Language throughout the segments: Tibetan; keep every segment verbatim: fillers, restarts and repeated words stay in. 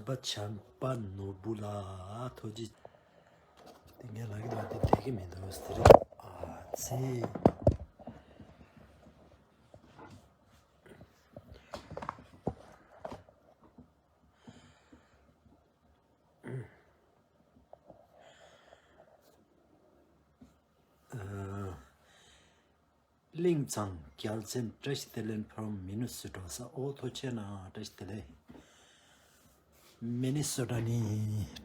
བྱམས་པ་བྱམས་པ་ནོར་བུ་ལ་ཐུགས་རྗེ། དེ་ངས་ལབ་ཀྱི་འདུག་དེ་བསྡད་ཀྱི་མི་འདུག་ཟེར། ཨ་ཙི། ཨ། གླིང་ཚང་རྒྱལ་མཚན། བཀྲ་ཤིས་བདེ་ལེགས། from Minnesota། ས་ཨོ་ཐུགས་རྗེ་གནང་། བཀྲ་ཤིས་བདེ་ལེགས། མི་ནི་སོ་ཊ་ནས་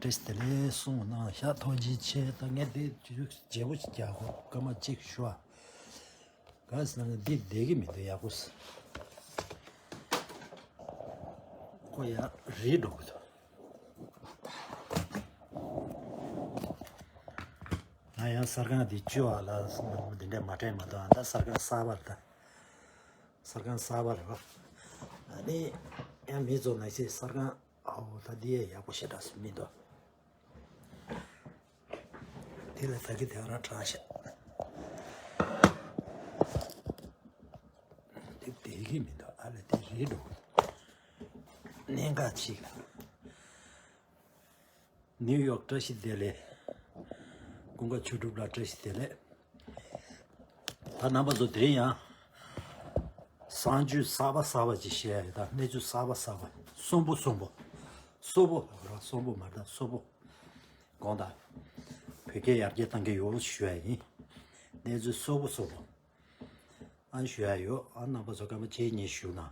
བཀྲ་ཤིས་བདེ་ལེགས་གསུངས་གནང་ཤག་ཐུགས་རྗེ་ཆེ། ད་ངས་དེ་བརྗེ་པོ་ཞིག་རྒྱག་དགོས། སྐར་མ་གཅིག་ཞུ་བ། ག་ཟེར་ན་འདི་བསྡད་ཀྱི་མི་འདུག་ཡག་པོ་ཟེར། ཁོ་ཡར་རིལ་འགྲོ་གི་འདུག་ང་ཡང་གསར་ཁང་འདི་བཅུ་བ་ལ་འདི་འདྲ་མ་དྲན་མ་གཏོགས། ཨ་ད་གསར་ཁང་གསར་པ་རེད། ད་གསར་ཁང་གསར་པ་རེད་པ། ཨ་ནི་ཡང་མི་ཚོ་ནང་བཞིན་གསར་ཁང་ཨའོ་ད་འདི་ཡང་ཡག་པོ་ཞེ་དྲག་མི་འདུག་དེ་ལ་ད་གི་དེ་ར་དྲག་ཤག་དེ་བསྡད་ཀྱི་མི་འདུག་ཨ་ལས་དེ་རིལ་འགྲོ། གནད་འགག་ཅིག་ལ། ནིའུ་ཡོག་བཀྲ་ཤིས་བདེ་ལེགས། ཀུན་དགའ་ཆོས་གྲུབ་ལགས་བཀྲ་ཤིས་བདེ་ལེགས། ད་རྣམ་པ་ཚོ་དེ་རིང་ཡང་གསར་འགྱུར་གསར་པ་གསར་པ་ཅིག་བཤད་ཡ་ཡོད། ད་གནས་ཚུལ་གསར་པ་གསར་པ། གསོན་པོ་གསོན་པོ། སོག་པོ་ར་གསོན་པོ་མ་རེད། ད་སོག་པོ། དགོངས་དག་བོད་སྐད་ཡར་རྒྱས་གཏང་གི་ཡོད་ཞུ་ཡ་ཡིན། གནས་ཚུལ་སོག་པོ་སོག་པོ། ཨ་ཞུ་ཡ་ཡོད། ཨ་རྣམ་པ་ཚོ་སྐར་མ་གཅིག་གཉིས་བཞུགས་གནང་།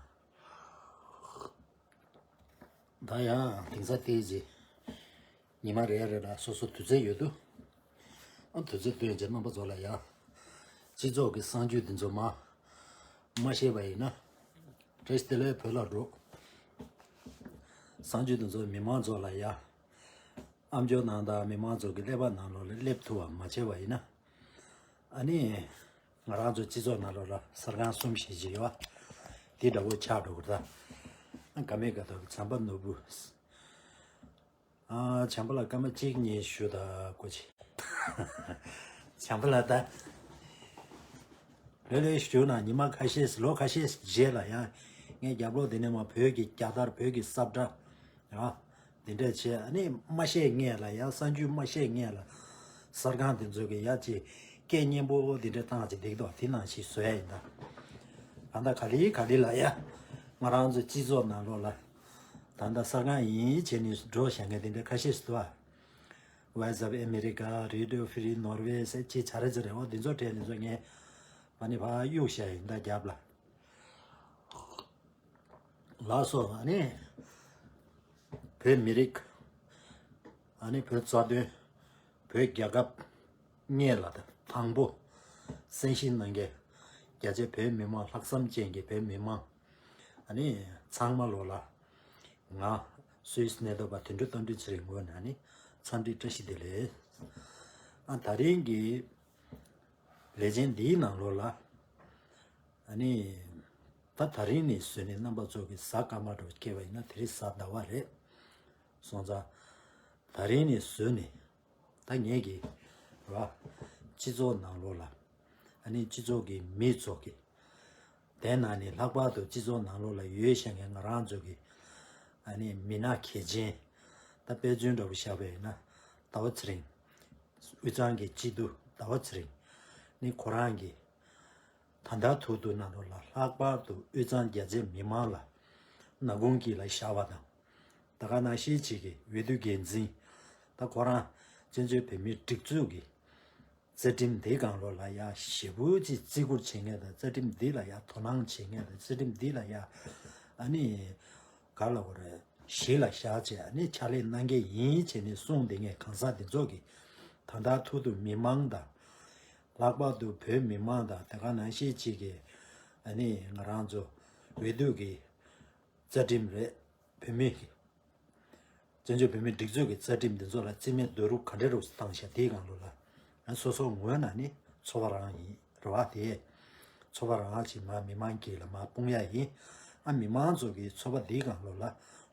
ད་ཡང་དེང་སང་ཏོག་ཙམ་ཉི་མ་རེ་རེ་ལ་སོ་སོ་དུས་ཚོད་ཡོད་དུས། ཨ་དུས་ཚོད་བཏོན་བྱས་རྣམ་པ་ཚོ་ལ་ཡང་སྤྱི་ཚོགས་ཀྱི་གསར་འགྱུར་འདི་ཚོ་མ་མ་ཤེས་པ་ཡིན་ན། བཀྲ་ཤིས་བདེ་ལེགས་བོད་ལ་འགྲོ། གསར་འགྱུར་འདི་ཚོ་མི་མང་ཚོ་ལ་ཡང་ཨ་མཆོག་ནང་དང་མི་མང་ཚོ་གི་ཀླད་པ་ནང་ལོགས་ལ་སླེབས་ཐུབ་པ་མ་བྱས་པ་ཡིན་ན། ཨ་ནི། ང་རང་ཚོ་སྤྱི་ཚོགས་ནང་ལོགས་ལ་གསར་ཁང་གསུམ་བཞི་ཅིག་ཡོད་པ། དེ་འདྲ་བོ་ཆགས་འགྲོ་གི་རེད་ད། ཨ་དགའ་མེད་དགའ་ཐོག་གི་བྱམས་པ་ནོར་བུ། ཨ་བྱམས་པ་ལགས་སྐར་མ་གཅིག་གཉིས་ཞུ་ད་ཀོ་ཅི། བྱམས་པ་ལགས་ད། ལོས་ལོས་ཞུ་ན་ཉི་མ་ཁ་ཤས་ལོ་ཁ་ཤས་རྗེས་ལ་ཡང་ངས་རྒྱབ་ལོགས་དེ་ནས་མ་བོད་ཀྱི་རྒྱལ་དར་བོད་ཀྱི་ས་བཀྲ། ཡང་། དེ་འདྲ་བྱས་ཨ་ནི་མ་བཤད་སྔས་ལ་ཡང་གསར་འགྱུར་མ་བཤད་སྔས་ལ། གསར་ཁང་དེ་ཚོ་གི་ཡ་ཅིག་སྐད་སྙན་པོ་དེ་འདྲ་བཏང་ཅིག་འདེགས་དོ་དེ་ནང་བཞིན་བཟོ་ཡ་ཡིན་ད། ད་ལྟ་ག་ལེ་ག་ལེ་ལ་ཡ། ང་རང་ཚོ་སྤྱི་ཚོགས་ནང་ལོགས་ལ། ད་ལྟ་གསར་ཁང་ཡིན་བྱས་ནས་འགྲོ་བཞག་མཁན་དེ་འདྲ་ཁ་ཤས་ཤིག་འདུག་ཨ། Voice of America, Radio Free Norway ཟེར་ཅིག་བྱ་ར་ཅིག་རེད། འོ་དེ་ཚོ་གྲས་དེ་ཚོ་ངས་ཕ་ནི་ཕ་གཡུག་བཞག་ཡིན་ད་རྒྱབ་ལ། ལགས་སོ། ཨ་ནི། བོད་མི་རིགས། ཨ་ནི་བོད་རྩ་དོན། བོད་རྒྱལ་ཁབ་སྔས་ལ་དང་པོ་སེམས་ཤུགས་གནང་མཁན་རྒྱ་ཆེ་བོད་མི་མང་ལྷག་བསམ་ཅན་གྱི་བོད་མི་མང་ཨ་ནི་ཚང་མ་ལོ་ལ་ང་སུད་སི་གནས་སྡོད་པ་དོན་གྲུབ་རྟ་མགྲིན་ཚེ་རིང་ངོས་ནས་ཨ་ནི་འཚམས་འདྲི་བཀྲ་ཤིས་བདེ་ལེགས། ཨ་ད་རིང་གི་ལེ་ཚན་འདིའི་ནང་ལོགས་ལ། ཨ་ནི། ད་ད་རིང་ནས་བཟོས་ནས་རྣམ་པ་ཚོ་གི་གཟའ་སྐར་མ་འདྲ་བོ་སྐྱེས་པ་ཡིན་ན་དེ་རིང་གཟའ་ཟླ་བ་རེད། སོང་ཙང་། ད་རིང་ནས་བཟོས་ནས། ད་ངེད་ཀྱི། ར། སྤྱི་ཚོགས་ནང་ལོགས་ལ། ཨ་ནི་སྤྱི་ཚོགས་ཀྱི་མི་ཚོ་གི། དེ་ནང་ནས་ལྷག་པར་དུ་སྤྱི་ཚོགས་ནང་ལོགས་ལ་ཡོད་བཞག་མཁན་ང་རང་ཚོ་གི། ཨ་ནི་མི་སྣ་གལ་ཆེན། ད་དཔེ་མཚོན་འདྲ་བོ་བཞག་པ་ཡིན་ན། ཟླ་བ་ཚེ་རིང་། དབུས་གཙང་གི་སྐྱིད་སྡུག་ཟླ་བ་ཚེ་རིང་། ནི་ཁོ་རང་གི། ད་ལྟ་ཐུག་ཐུག་ནང་ལོགས་ལ་ལྷག་པར་དུ་དབུས་གཙང་རྒྱ་ཆེ་མི་མང་ལ་ནག་ཁུང་དཀྱིལ་ལ་བཞག་པ་དང་། ད་ག་ནང་བཞིན་ཅིག་གི་འོས་བསྡུ་འགན་འཛིན། ད་ཁོ་རང་བཙན་བྱོལ་བོད་མིའི་སྒྲིག་འཛུགས་ཀྱི་རྩ་ཁྲིམས་འདིའི་སྒང་ལོགས་ལ་ཡ་ཞེ་པོ་ཅིག་བརྩི་བཀུར་བྱེད་མཁན་དང་རྩ་ཁྲིམས་འདི་ལ་ཡ་དོ་སྣང་བྱེད་མཁན་དང་རྩ་ཁྲིམས་འདི་ལ་ཡ་ཨ་ནི་ག་ལ་བ་རེད། གཞི་ལ་བཞག་བྱས་ཨ་ནི་ཕྱག་ལས་གནང་མཁན་ཡིན་བྱས་ནས་གསུངས་བསྡད་མཁན་གང་ཟག་འདི་ཚོ་གིས་ད་ལྟ་ཐུག་ཐུག་མི་མང་དང་། ལྷག་པར་དུ་བོད་མི་མང་དང་དེ་ག་ནང་བཞིན་གཅིག་གིས་ཨ་ནི་ང་རང་ཚོ་འོས་བསྡུ་གི་རྩ་ཁྲིམས་རེད། བོད་མི་གི་བཙན་བྱོལ་བོད་མིའི་སྒྲིག་འཛུགས་ཀྱི་རྩ་ཁྲིམས་འདི་ཚོ་ལ་རྩིས་མེད་རྡོག་རོལ་ག་འདྲ་རུ་བཏང་བཞག་དེའི་སྒང་ལོགས་ལ་ང་སོ་སོ་ངོས་ནས་ནི་ཚོར་བ་རང་ཡིན་རེད་བ། དེ་ཚོར་བ་རང་ཅིག་མ་མི་མང་གི་ལ་མ་སྤུངས་ཡ་ཡིན། ཨ་མི་མང་ཚོ་གི་ཚོར་བ་འདིའི་སྒང་ལོགས་ལ་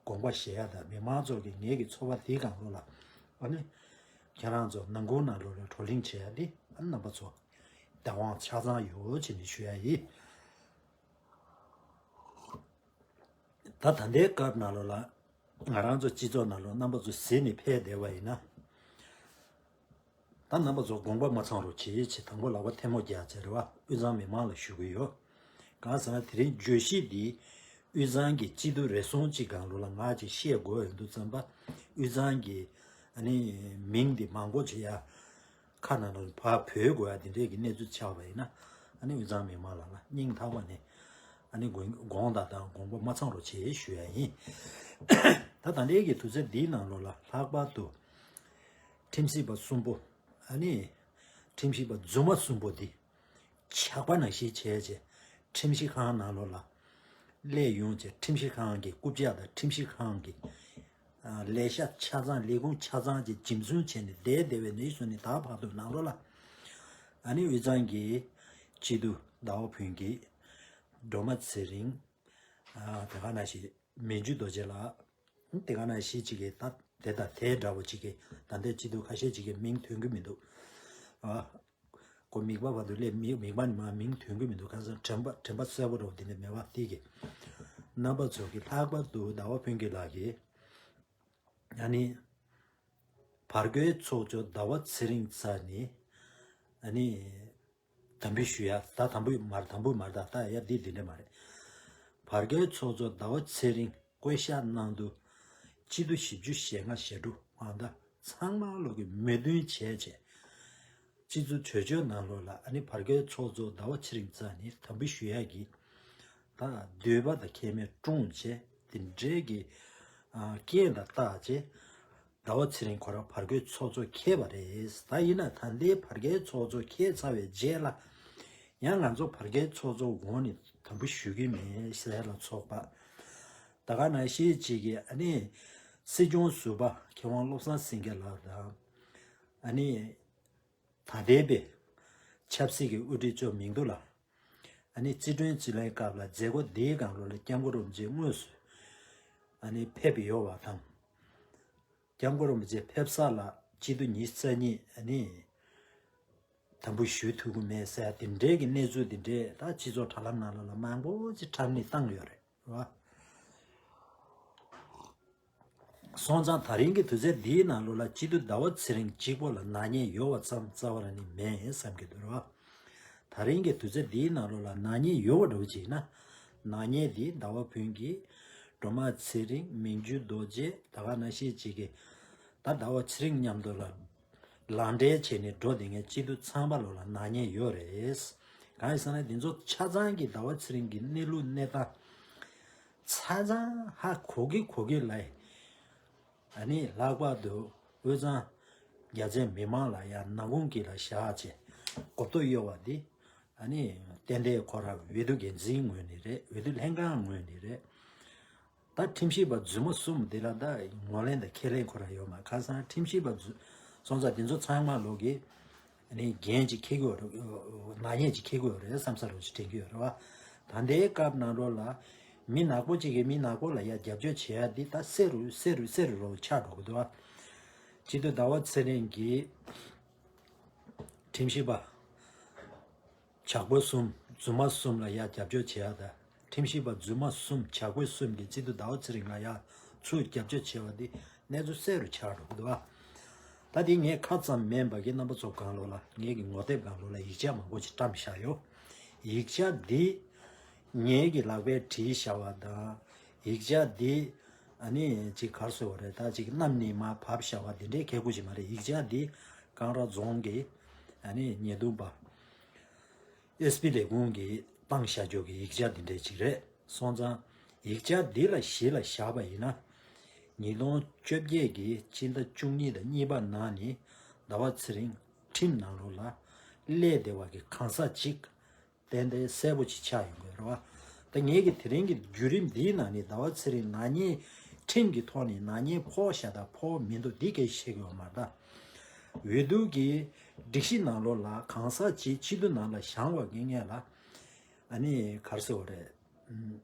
དགོངས་པ་བཞེས་ཡ་དང་མི་མང་ཚོ་གི་ངེད་ཀྱི་ཚོར་བ་འདིའི་སྒང་ལོགས་ལ་ཨ་ནི་ཁྱེད་རང་ཚོ་ནང་ཁུལ་ནང་ལོགས་ལ་བགྲོ་གླེང་བྱེད་ཡ་འདི་ཨ་རྣམ་པ་ཚོ་བདག་དབང་ཆ་ཚང་ཡོད་ཅེས་ནས་ཞུ་ཡ་ཡིན། ད་ད་ལྟའི་སྐབས་ནང་ལོགས་ལ་ ང་རང་ཚོ་སྤྱི་ཚོགས་ནང་ལ་རྣམ་པ་ཚོ་གཟིགས་ནས་ཕེབས་བསྡད་པ་ཡིན་ན། ད་རྣམ་པ་ཚོ་དགོངས་པ་མ་ཚོམ་རོགས་བྱེད་ཅེས་དང་པོ་ལག་པ་ཐལ་མོ་སྦྱར་བྱས་རེད་བ། དབུས་གཙང་མི་མང་ལ་ཞུ་གི་ཡོད། གང་ཟེར་ན་དེ་རིང་བརྗོད་གཞི་འདི་དབུས་གཙང་གི་སྐྱིད་སྡུག་རེ་ཟུང་གཅིག་སྒང་ལོགས་ལ་ང་ཅིག་བཤད་དགོས་ཡོང་དུས་ཙམ་པ། དབུས་གཙང་གི་ཨ་ནི་མིང་འདི་མང་པོ་ཅིག་ཡ་ཁ་ནང་ལ་ཕར་བོས་དགོས་ཡ་དེ་འདྲས་ཀྱི་གནས་ཚུལ་ཆགས་པ་ཡིན་ན། ཨ་ནི་དབུས་གཙང་མི་མང་ལ་ལ་སྙིང་ཐག་པ་ནས་ཨ་ནི་དགོངས་དགོངས་དག་དང་དགོངས་པ་མ་ཚོམ་རོགས་བྱེད་ཞུ་ཡ་ཡིན། ད་ད་ལྟའི་གི་དུས་ཚོད་འདིའི་ནང་ལོགས་ལ་ལྷག་པར་དུ་ཁྲིམས་ཞིབ་པ་གསུམ་པོ། ཨ་ནི་ཁྲིམས་ཞིབ་པ་རྫུན་མ་གསུམ་པོ་འདི་ཇག་པ་ནང་བཞིན་བྱས་བྱས། ཁྲིམས་ཞིབ་ཁང་ནང་ལོགས་ལ་སླེབས་ཡོང་བྱས། ཁྲིམས་ཞིབ་ཁང་གི་རྐུབ་བཀྱག་དང་ཁྲིམས་ཞིབ་ཁང་གི་ཨ་ལས་ཤག་ཆ་ཚང་ལས་ཁུངས་ཆ་ཚང་གི་འཇིམ་བཟུང་བྱས་ནས་བསྡད་བསྡད་པའི་ནས་བཟུང་ནས་ད་བར་དུ་ནང་ལོགས་ལ། ཨ་ནི་དབུས་གཙང་གི་སྐྱིད་སྡུག་ཟླ་བ་ཕུན་གྱི་སྒྲོལ་མ་ཚེ་རིང་། ཨ་དེ་ག་ནང་བཞིན་མན་ཇུ་རྡོ་རྗེ་ལགས། དེ་ག་ནང་བཞིན་ཅིག་གིས་ད་དེ་དང་དེ་འདྲ་བོ་ཅིག་གིས་ད་ལྟའི་སྐྱིད་སྡུག་ཁ་ཤས་ཅིག་གི་མིང་ཐོན་གི་མི་འདུག་ཨ་ཁོ་མིག་པ་བར་དུ་སླེབས། མིག་མིག་པ་ནི་མ་མིང་ཐོན་གི་མི་འདུག་གང་ཟེར་དྲན་པ་དྲན་པ་གསལ་པོ་འདྲ་བོ་དེ་འདྲ་མེད་པ་དེ་གི། རྣམ་པ་ཚོ་གི་ལྷག་པར་དུ་ཟླ་བ་ཕུན་གྱི་ལགས་ཀྱིས་ཨ་ནི་བར་སྐོར་ཚོགས་གཙོ་ཟླ་བ་ཚེ་རིང་རྩ་ནས་ཨ་ནི་དམ་འབུལ་ཞུ་ཡ། ད་དམ་འབུལ་མར་དམ་འབུལ་མར་ད་ད་ཡ་འདི་འདི་འདྲ་མ་རེད། བར་སྐོར་ཚོགས་གཙོ་ཟླ་བ་ཚེ་རིང་བསྐོ་བཞག་གནང་དུས་སྤྱི་ཟླ་བཞི་བཅུ་ཞེ་ལྔ་ཞེ་དྲུག་ཨང་ད་ཚང་མ་ལོག་གི་མོས་མཐུན་བྱས་བྱས། སྤྱི་ཟླ་གྲོས་ཆོད་ནང་ལོགས་ལ་ཨ་ནི་བར་སྐོར་ཚོགས་གཙོ་ཟླ་བ་ཚེ་རིང་རྩ་ནས་དམ་འབུལ་ཞུ་ཡ་གི་ད་འདོད་པ་དང་ཁེལ་མེད་སྐྲུན་བྱས། དེ་འདྲའི་གི་ཨ་རྐྱེན་དང་བརྟག་བྱས། ཟླ་བ་ཚེ་རིང་ཁོ་རང་བར་སྐོར་ཚོགས་གཙོ་འཁེལ་བ་རེད། ད་ཡིན་ན་ད་ལྟའི་བར་སྐོར་ཚོགས་གཙོ་འཁེལ་ཚར་བའི་རྗེས་ལ་ཡང་ང་ཚོ་བར་སྐོར་ཚོགས་གཙོ་འོག་ནས་དམ་འབུལ་ཞུ་གི་མེད་ཟེར་ལ་སོགས་པ། ད་ག་ནང་བཞིན་ཅིག་གིས་ཨ་ནི་སྲིད་སྐྱོང་ཟུར་པ་མཁས་དབང་བློ་བཟང་སེང་གེ་ལགས་དང་། ཨ་ནི་ད་ལྟའི་པའི་ཆབ་སྲིད་ཀྱི་དབུ་ཁྲིད་ཚོ་མིང་ཐོ་ལ། ཨ་ནི་རྩིས་སྤྲོད་རྩིས་ལེན་སྐབས་ལ་མཛད་སྒོ་འདིའི་སྒང་ལོགས་ལ་སྐྱབས་མགོན་རིན་པོ་ཆེ་དངོས་སུ་ཨ་ནི་ཕེབས་ཡོད་པ་དང་། སྐྱབས་མགོན་རིན་པོ་ཆེ་ཕེབས་ས་ལ་སྤྱི་ཟླ་ཉི་ཤུ་རྩ་གཉིས་ཨ་ནི་དམ་འབུལ་ཞུ་ཐུབ་ཀྱི་མེད་ཟེར་དེ་འདྲའི་གི་གནས་ཚུལ་དེ་འདྲས་ད་སྤྱི་ཚོགས་དྲ་ལམ་ནང་ལོགས་ལ་མང་པོ་ཅིག་དྲངས་ནས་བཏང་ཡོད་རེད་བ། སོང་ཙང་ད་རིང་གི་དུས་ཚོད་འདིའི་ནང་ལོགས་ལ་སྤྱི་འཐུས་ཟླ་བ་ཚེ་རིང་གཅིག་པོ་ལ་ནག་ཉེས་ཡོད་པ་ཙམ་རྩ་བ་རང་ནས་མེད་བསམ་གྱི་འདུག་ར། ད་རིང་གི་དུས་ཚོད་འདིའི་ནང་ལོགས་ལ་ནག་ཉེས་ཡོད་པ་འདྲ་བོ་ཅིག་ན། ནག་ཉེས་འདི་ཟླ་བ་ཕུན་གྱི་སྒྲོལ་མ་ཚེ་རིང་མན་ཇུ་རྡོ་རྗེ་ད་ག་ནང་བཞིན་ཅིག་གི་ད་ཟླ་བ་ཚེ་རིང་མཉམ་དུ་ལ་ལག་འབྲེལ་བྱས་ནས་འགྲོ་བསྡད་མཁན་སྤྱི་འཐུས་ཚང་མ་ལོགས་ལ་ནག་ཉེས་ཡོད་རེད། གང་ཡིན་ཟེར་ན་འདི་ཚོ་ཆ་ཚང་གི་ཟླ་བ་ཚེ་རིང་གི་གནས་ལུགས་གནས་སྟངས་ཆ་ཚང་ཧ་གོ་གི་གོ་གི་ལ། ཨ་ནི་ལྷག་པར་དུ་དབུས་གཙང་རྒྱལ་བཙན་མི་མང་ལ་ཡང་ནག་ཁུང་གི་ལ་བཞག་བྱས་གོ་རྟོགས་གཡོ་བ་འདི་ཨ་ནི་ཏན་ཏན་ཁོ་རང་འོས་བསྡུ་འགན་འཛིན་ངོས་ནས་རེད། འོས་བསྡུ་ལྷན་ཁང་ངོས་ནས་རེད། ད་ཁྲིམས་ཞིབ་པ་རྫུན་མ་གསུམ་འདི་ལ་ད་ངོས་ལེན་དང་ཁས་ལེན་ཁོ་རང་ཡོད་མ། ཁ་སང་ཁྲིམས་ཞིབ་པ་རྫུན་སོང་ཙང་འདི་ཚོ་ཚང་མ་ལོག་གི་ཨ་ནི་འགན་ཅིག་འཁྱེར་གྱི་ཡོད་རེད། ནག་ཉེས་ཅིག་འཁྱེར་གྱི་ཡོད་རེད་བསམ་ས་རུ་ཅིག་དྲན་གྱི་ཡོད་རེད་བ། ད་ལྟའི་སྐབས་ནང་ལོགས་ལ་མི་ནག་པོ་ཅིག་གིས་མི་ནག་པོ་ལ་ཡ་རྒྱབ་སྐྱོར་བྱེད་ཡ་འདི་ད་གསལ་རུ་གསལ་རུ་གསལ་རུ་རོ་ཆགས་འགྲོ་གི་འདུག་བ། སྤྱི་འཐུས་ཟླ་བ་ཚེ་རིང་གིས་ཁྲིམས་ཞིབ་པ་ཇག་པ་གསུམ་རྫུན་མ་གསུམ་ལ་ཡ་རྒྱབ་སྐྱོར་བྱེད་ཡ་ད། ཁྲིམས་ཞིབ་པ་རྫུན་མ་གསུམ་ཇག་པ་གསུམ་གྱིས་སྤྱི་འཐུས་ཟླ་བ་ཚེ་རིང་ལ་ཡ་ཚུར་རྒྱབ་སྐྱོར་བྱས་པ་འདི་གནས་ཚུལ་གསལ་རུ་ཆགས་འགྲོ་གི་འདུག་བ། ད་འདི་ངས་ཁ་ཙམ་མིན་པ་གི་རྣམ་པ་ཚོ་སྒང་ལོགས་ལ་ངེད་ཀྱི་ངོ་དེབ་སྒང་ལོགས་ལ་ཡིག་ཆ་མང་པོ་ཅིག་བཀྲམ་བཞག་ཡོད། ཡིག་ཆ་འདི་ངེད་ཀྱི་ལག་པས་བྲིས་བཞག་པ་དང་། ཡིག་ཆ་འདི་ཨ་ནི་ཅིག་གར་སོ་བ་རེད། ད་ཅིག་གནམ་ནས་མར་བབས་བཞག་པ་འདི་འདྲའི་ཁེ་གུ་ཅིག་མ་རེད། ཡིག་ཆ་འདི་ཀང་ར་རྫོང་གི་ཨ་ནི་ཉེས་རྡུང་པ་ཨེས་པི་ལས་ཁུངས་ཀྱིས་བཏང་བཞག་རྒྱུ་གི་ཡིག་ཆ་འདི་འདྲ་ཅིག་རེད། སོང་ཙང་ཡིག་ཆ་འདི་ལ་གཞི་ལ་བཞག་པ་ཡིན་ན། ཉིས་སྟོང་བཅོ་བརྒྱད་ཀྱི་སྤྱི་ཟླ་བཅུ་གཉིས་དང་གཉིས་པ་ནང་ནས་ཟླ་བ་ཚེ་རིང་ཁྲིམས་ནང་ལོགས་ལ་སླེབས་བསྡད་པ་གི་གང་ཟག་ཅིག་ཏན་ཏན་གསལ་པོ་ཅིག་ཆགས་ཡོང་གི་རེད་བ། ད་ངེད་ཀྱི་དེ་རིང་གི་བརྒྱུད་རིམ་འདིའི་ནང་ནས་ཟླ་བ་ཚེ་རིང་ནག་ཉེས་ཁྲིམས་ཀྱི་ཐོག་ནས་ནག་ཉེས་ཕོག་བཞག་དང་ཕོག་མི་འདུག་འདི་སྐད་བཤད་གི་ཡོད་མ་རེད་ད། འོས་བསྡུ་གི་སྒྲིག་གཞི་ནང་ལོགས་ལ་གང་ཟག་ཅིག་སྤྱི་འཐུས་ནང་ལ་བཞེངས་པ་གི་སྔོན་ལ་ཨ་ནི་ག་རེ་ཟེར་བ་རེད།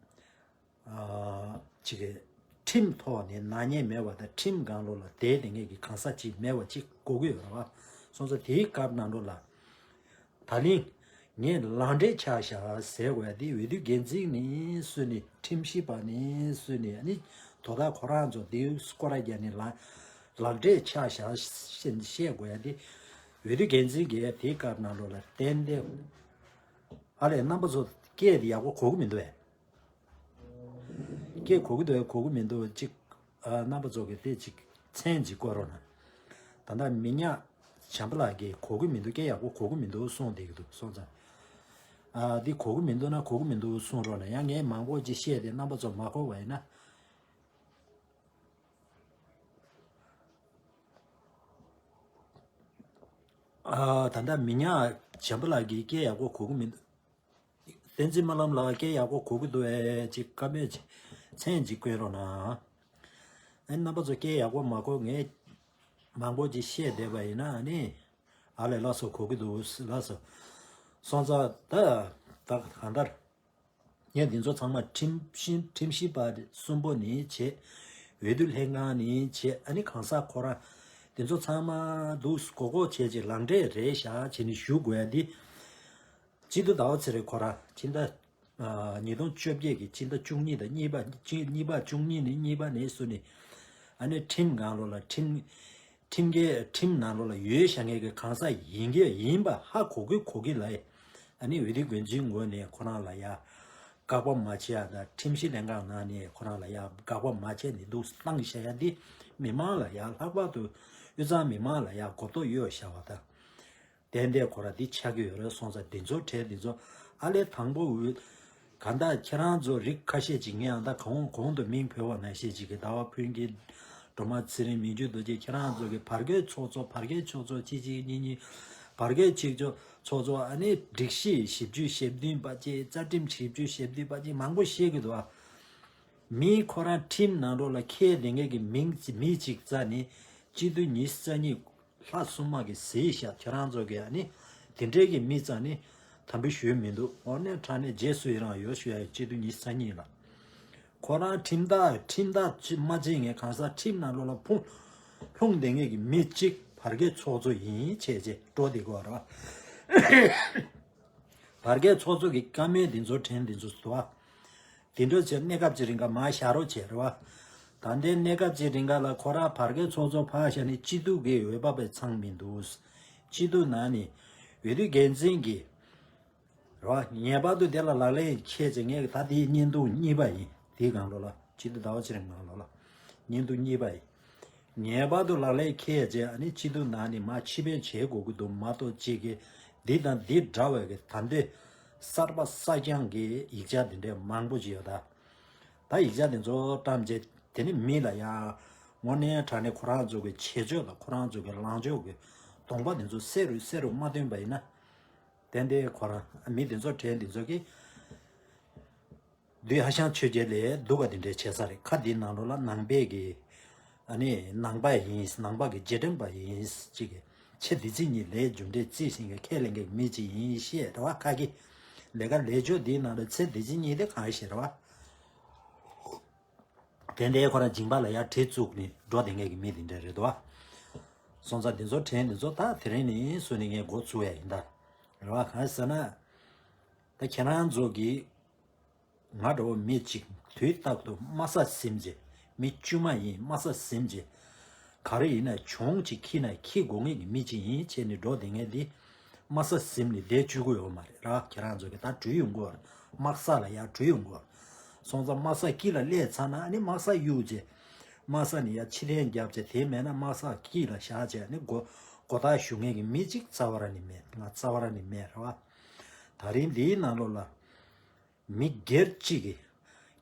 ཨ་ཅིག་གི་ཁྲིམས་ཐོག་ནས་ནག་ཉེས་མེད་པ་དང་ཁྲིམས་སྒང་ལོགས་ལ་བསྡད་བསྡད་མཁན་གྱི་གང་ཟག་ཅིག་མེད་པ་ཅིག་དགོས་ཀྱི་ཡོད་རེད་བ། སོང་ཙང་དེའི་སྐབས་ནང་ལོགས་ལ་ད་ལན་ངས་ལག་འབྲེལ་ཆགས་བཞག་ཟེར་དགོས་ཡ་དེ་འོས་བསྡུ་འགན་འཛིན་ནས་བཟུང་ནས་ཁྲིམས་ཞིབ་པ་ནས་བཟུང་ནས་ཨ་ནི་ དོ་བདག་ཁོ་རང་ཚོ་དེའི་སྐོར་ར་རྒྱག་ནས་ལ་ལག་འབྲེལ་ཆགས་བཞག་བཤད་དགོས་ཡ་དེ། འོས་བསྡུ་འགན་འཛིན་གྱིས་དེའི་སྐབས་ནང་ལོགས་ལ་ཏན་ཏན་ཨ་ལས་རྣམ་པ་ཚོ་སྐད་དེ་ཡག་པོ་གོ་གི་མི་འདུག་བས། སྐད་གོ་གི་འདུག་བས། གོ་གི་མི་འདུག་ཅིག་ཨ། རྣམ་པ་ཚོ་གི་དེ་ཅིག་མཚན་ཅིག་བཀོད་རོགས་གནང་། ད་ལྟ་མི་ཉག་བྱམས་པ་ལགས་ཀྱིས་གོ་གི་མི་འདུག་སྐད་ཡག་པོ་གོ་གི་མི་འདུག་གསུངས་བསྡད་ཀྱི་འདུག་སོང་ཙང་། ཨ། འདི་གོ་གི་མི་འདུག་ན་གོ་གི་མི་འདུག་གསུང་རོགས་གནང་། ཡང་ངས་མང་པོ་ཅིག་བཤད་དེ་རྣམ་པ་ཚོ་མ་གོ་བ་ཡིན་ན། ཨ། ད་ལྟ་མི་ཉག་བྱམས་པ་ལགས་ཀྱིས་སྐད་ཡག་པོ་གོ་གི་མི་འདུག་བསྟན་འཛིན་སྨོན་ལམ་ལགས་སྐད་ཡག་པོ་གོ་གི་འདུག་ཨེ། ཅིག་བཀའ་མོལ་ཅིག་མཚན་ཅིག་བཀོད་རོགས་གནང་། ཨེ། རྣམ་པ་ཚོ་སྐད་ཡག་པོ་མ་གོ། ངས་མང་པོ་ཅིག་བཤད་བསྡད་པ་ཡིན་ན་ནི། ཨ་ལས་ལགས་སོ་གོ་གི་འདུག་ལགས་སོ། སོང་ཙང་ད་ད་གང་ལྟར། ངས་འདི་ཚོ་ཚང་མ་ཁྲིམས་ཤིང་ཁྲིམས་ཞིབ་པ་གསུམ་པོ་ནས་བྱས། འོས་བསྡུ་ལྷན་ཁང་ནས་བྱས། ཨ་ནི་གང་ཟག་ཁོ་རང་འདི་ཚོ་ཚང་མ་འདུག་གོ་གོ་བྱས་བྱས་ལག་འབྲེལ་རེད་བཞག་བྱས་ནས་ཞུ་དགོས་ཡ་འདི། སྤྱི་འཐུས་ཟླ་བ་ཚེ་རིང་ཁོ་རང་ཕྱི་ཟླ་ཨ། ཉིས་སྟོང་བཅོ་བརྒྱད་ཀྱི་ཕྱི་ཟླ་བཅུ་གཉིས་དང་གཉིས་པ་གཅིག་གཉིས་པ་བཅུ་གཉིས་ནས་གཉིས་པ་ནས་བཟུང་ནས། ཨ་ནི་ཁྲིམས་སྒང་ལོགས་ལ་ཁྲིམས་ཁྲིམས་འགལ་ཁྲིམས་ནང་ལོགས་ལ་ཡོད་བཞག་མཁན་གྱི་གང་ཟག་ཡིན་གྱི་ཡིན་པ་ཧ་གོ་གི་གོ་གི་ལ། ཨ་ནི་འོས་བསྡུ་འགན་འཛིན་ངོས་ནས་ཁོ་རང་ལ་ཡ་དགག་པ་མ་བྱེད་ཡ་དང་། ཁྲིམས་ཞིབ་ལྷན་ཁང་ནང་ནས་ཁོ་རང་ལ་ཡ་དགག་པ་མ་བྱས་ནས་འདུག་བཏང་བཞག་ཡ་འདི་མི་མང་ལ་ཡ། ལྷག་པར་དུ་དབུས་གཙང་མི་མང་ལ་ཡ་གོ་རྟོགས་ཡོད་བཞག་པ་དང་། ཏན་ཏན་ཁོ་ར་འདི་ཆགས་ཀྱི་ཡོད་རེད། སོང་ཙང་འདི་ཚོ་གྲས་འདི་ཚོ་ཨ་ལས་དང་པོ་འོས། གང་ལྟར་ཁྱེད་རང་ཚོ་རིགས་ཁ་ཤས་ཅིག་ངས་ཨ་ད་གོང་གོང་དུ་མིང་འབོད་པ་ནང་བཞིན་ཅིག་གི་ཟླ་བ་ཕུན་སྐྱིད། སྒྲོལ་མ་ཚེ་རིང་། མི་འགྱུར་རྡོ་རྗེ། ཁྱེད་རང་ཚོ་གི་བར་བརྒལ་ཚོགས་གཙོ་བར་བརྒལ་ཕྱོགས་གཙོ་གཅིག་གཅིག་གཉིས་གཉིས། བར་བརྒལ་ཕྱོགས་གཙོ་ཚོགས་གཙོ། ཨ་ནི་སྒྲིག་གཞི་བཞི་བཅུ་ཞེ་བདུན་པ་བཅས། རྩ་ཁྲིམས་བཞི་བཅུ་ཞེ་བདུན་པ་བཅས་མང་པོ་བཤད་ཀྱི་འདུག་ཨ། མི་ཁོ་རང་ཁྲིམས་ནང་ལོགས་ལ་འཁྱེར་བསྡད་མཁན་གྱི་མིང་ཅི་མི་གཅིག་རྩ་ནས་སྤྱི་འཐུས་ཉི་ཤུ་རྩ་གཉིས་ལྷག་སོང་མ་གི་ཟེར་ཤག་ཁྱེད་རང་ཚོ་གི་ཨ་ནི་དེ་འདྲའི་གི་མི་རྩ་ནས་དམ་འབུལ་ཞུས་མི་འདུག་དངོས་གནས་དྲང་གནས་རྗེས་སུ་ཡི་རང་ཡོད་ཞུ་ཡ་ཡི་སྤྱི་འཐུས་ཉི་ཤུ་རྩ་གཉིས་ལ། ཁོ་རང་ཁྲིམས་ཐག་ཁྲིམས་ཐག་ཅི་མ་བཅད་མཁན་གང་ཟག་ཁྲིམས་ནང་ལོགས་ལ་ཕུང་ལྷུང་བསྡད་མཁན་གྱི་མི་གཅིག་བར་བརྒལ་ཚོགས་གཙོ་ཡིན་བྱས་རྗེས་འགྲོ་བསྡད་དགོས་ར། བར་བརྒལ་ཚོགས་གཙོ་གི་བཀའ་མོལ་འདི་ཚོ་དྲན་འདི་ཚོ་ཟེར་བ། དེ་འདྲ་བྱས་གནས་སྐབས་ཀྱི་རིང་ག་མར་བཞག་རོགས་བྱས་རེད་བ། ད་ལྟའི་གནས་སྐབས་ཀྱི་རིང་ག་ལ་ཁོ་རང་བར་བརྒལ་ཚོགས་གཙོ་ཕར་བཞག་ནས་སྤྱི་འཐུས་ཀྱི་འོས་བབས་པའི་ཚང་མི་འདུག་སྤྱི་འཐུས་ནང་ནས་འོས་བསྡུ་འགན་འཛིན་གྱི་རེད་བ། ངེས་པར་དུ་དེ་ལ་ལག་ལེན་འཁེལ་བྱས། ངས་ད་དེའི་བརྙན་ཐུང་གཉིས་པ་ཡིན། དེའི་སྒང་ལོགས་ལ་སྤྱི་འཐུས་ཟླ་བ་ཚེ་རིང་སྒང་ལོགས་ལ་བརྙན་ཐུང་གཉིས་པ་ཡིན། ངེས་པར་དུ་ལག་ལེན་འཁེལ་བྱས། ཨ་ནི་སྤྱི་འཐུས་ནང་ནས་མར་ཕྱིར་འབུད་བྱེད་དགོས་ཀྱི་འདུག་མ་གཏོགས་གཅིག་གིས་འདི་དང་འདི་འདྲ་བའི་གི་ད་ལྟའི་གསར་པ་གསར་རྐྱང་གི་ཡིག་ཆ་འདི་འདྲའི་མང་པོ་ཅིག་ཡོད་ད། ད་ཡིག་ཆ་འདི་ཚོ་བཀྲམ་བྱས་དེ་ནི་མི་ལ་ཡ་དངོས་གནས་དྲང་གནས་ཁོ་རང་ཚོ་གི་བྱེད་སྤྱོད་དང་ཁོ་རང་ཚོ་གི་ལངས་ཕྱོགས་ཀྱི་གདོང་པ་འདི་ཚོ་གསལ་རུ་གསལ་རུ་མ་སྟོན་པ་ཡིན་ན། ཏན་ཏན་ཁོ་རང་མི་འདི་ཚོ་གྲས་འདི་ཚོ་གི་བདུད་ཧ་ཤང་ཆོས་རྒྱལ་ལས་སྡུག་ག་དེ་འདྲའི་བྱེད་ས་རེད། ཁ་འདིའི་ནང་ལོགས་ལ་ནང་པའི་གི་ཨ་ནི་ནང་པ་ཡིན། ནང་པ་གི་རྗེས་དྲན་པ་ཡིན་ཅིག་གི་ཚེ་འདི་ཕྱི་གཉིས་ལས་རྒྱུ་འབྲས་རྩིས་ཟིན་གི་ཁས་ལེན་གི་མི་ཅིག་ཡིན་ཤེས་རེད་བ། ཁ་གི་ལས་ཀ་ལས་ཕྱོགས་འདིའི་ནང་ལ་ཚེ་འདི་ཕྱི་གཉིས་དེ་གང་ཤེས་རེད་བ། དེ་འདྲའི་ཁོ་རང་སྦྱིན་པ་ལ་ཡར་གྲི་བཙུགས་ནས་འགྲོ་བསྡད་མཁན་གྱི་མི་དེ་འདྲ་རེད་དོ། སོང་ཙང་འདི་ཚོ་དྲན་འདི་ཚོ་ད་དེ་རིང་ནས་བཟུང་ནས་ངས་འགོ་བཙུགས་ཡ་ཡིན་ད། རེད་བ། གང་ཟེར་ན། ད་ཁྱེད་རང་ཚོ་གིས་ང་འདྲ་བོ་མི་གཅིག་དུས་རྟག་ཏུ་དམའ་ས་ཟིན་བྱས། མི་དཀྱུས་མ་ཡིན་དམའ་ས་ཟིན་བྱས། ག་རེ་ཡིན་ན་གྱོང་ཅིག་ཁྱེར་ན་ཁྱེར་དགོས་མཁན་གྱི་མི་གཅིག་ཡིན་བྱས་ནས་འགྲོ་བསྡད་མཁན་འདི། དམའ་ས་ཟིན་ནས་བསྡད་བཅུག་གི་ཡོད་མ་རེད་ར། ཁྱེད་རང་ཚོ་གི་ད་གྲོལ་ཡོང་གི་ཡོད་རེད། དམའ་ས་ལ་ཡར་གྲོལ་ཡོང་གི་ཡོད་རེད། སོང་ཙང་དམའ་ས་དཀྱིལ་ལ་སླེབས་ཚར་ན་ཨ་ནི་དམའ་ས་གཡུག་བྱས། དམའ་ས་ནས་ཡར་ཕྱིར་འཐེན་རྒྱབ་བྱས། དེ་མེད་ན་དམའ་ས་དཀྱིལ་ལ་བཞག་བྱས་ཨ་ནི་མགོ་མགོ་ཐག་གཞུ་མཁན་གྱི་མི་གཅིག་རྩ་བ་ར་ནས་མེད། ང་རྩ་བ་ར་ནས་མེད་རེད་བ། ད་རིང་འདིའི་ནང་ལོགས་ལ། མི་སྒེར་གཅིག་གིས།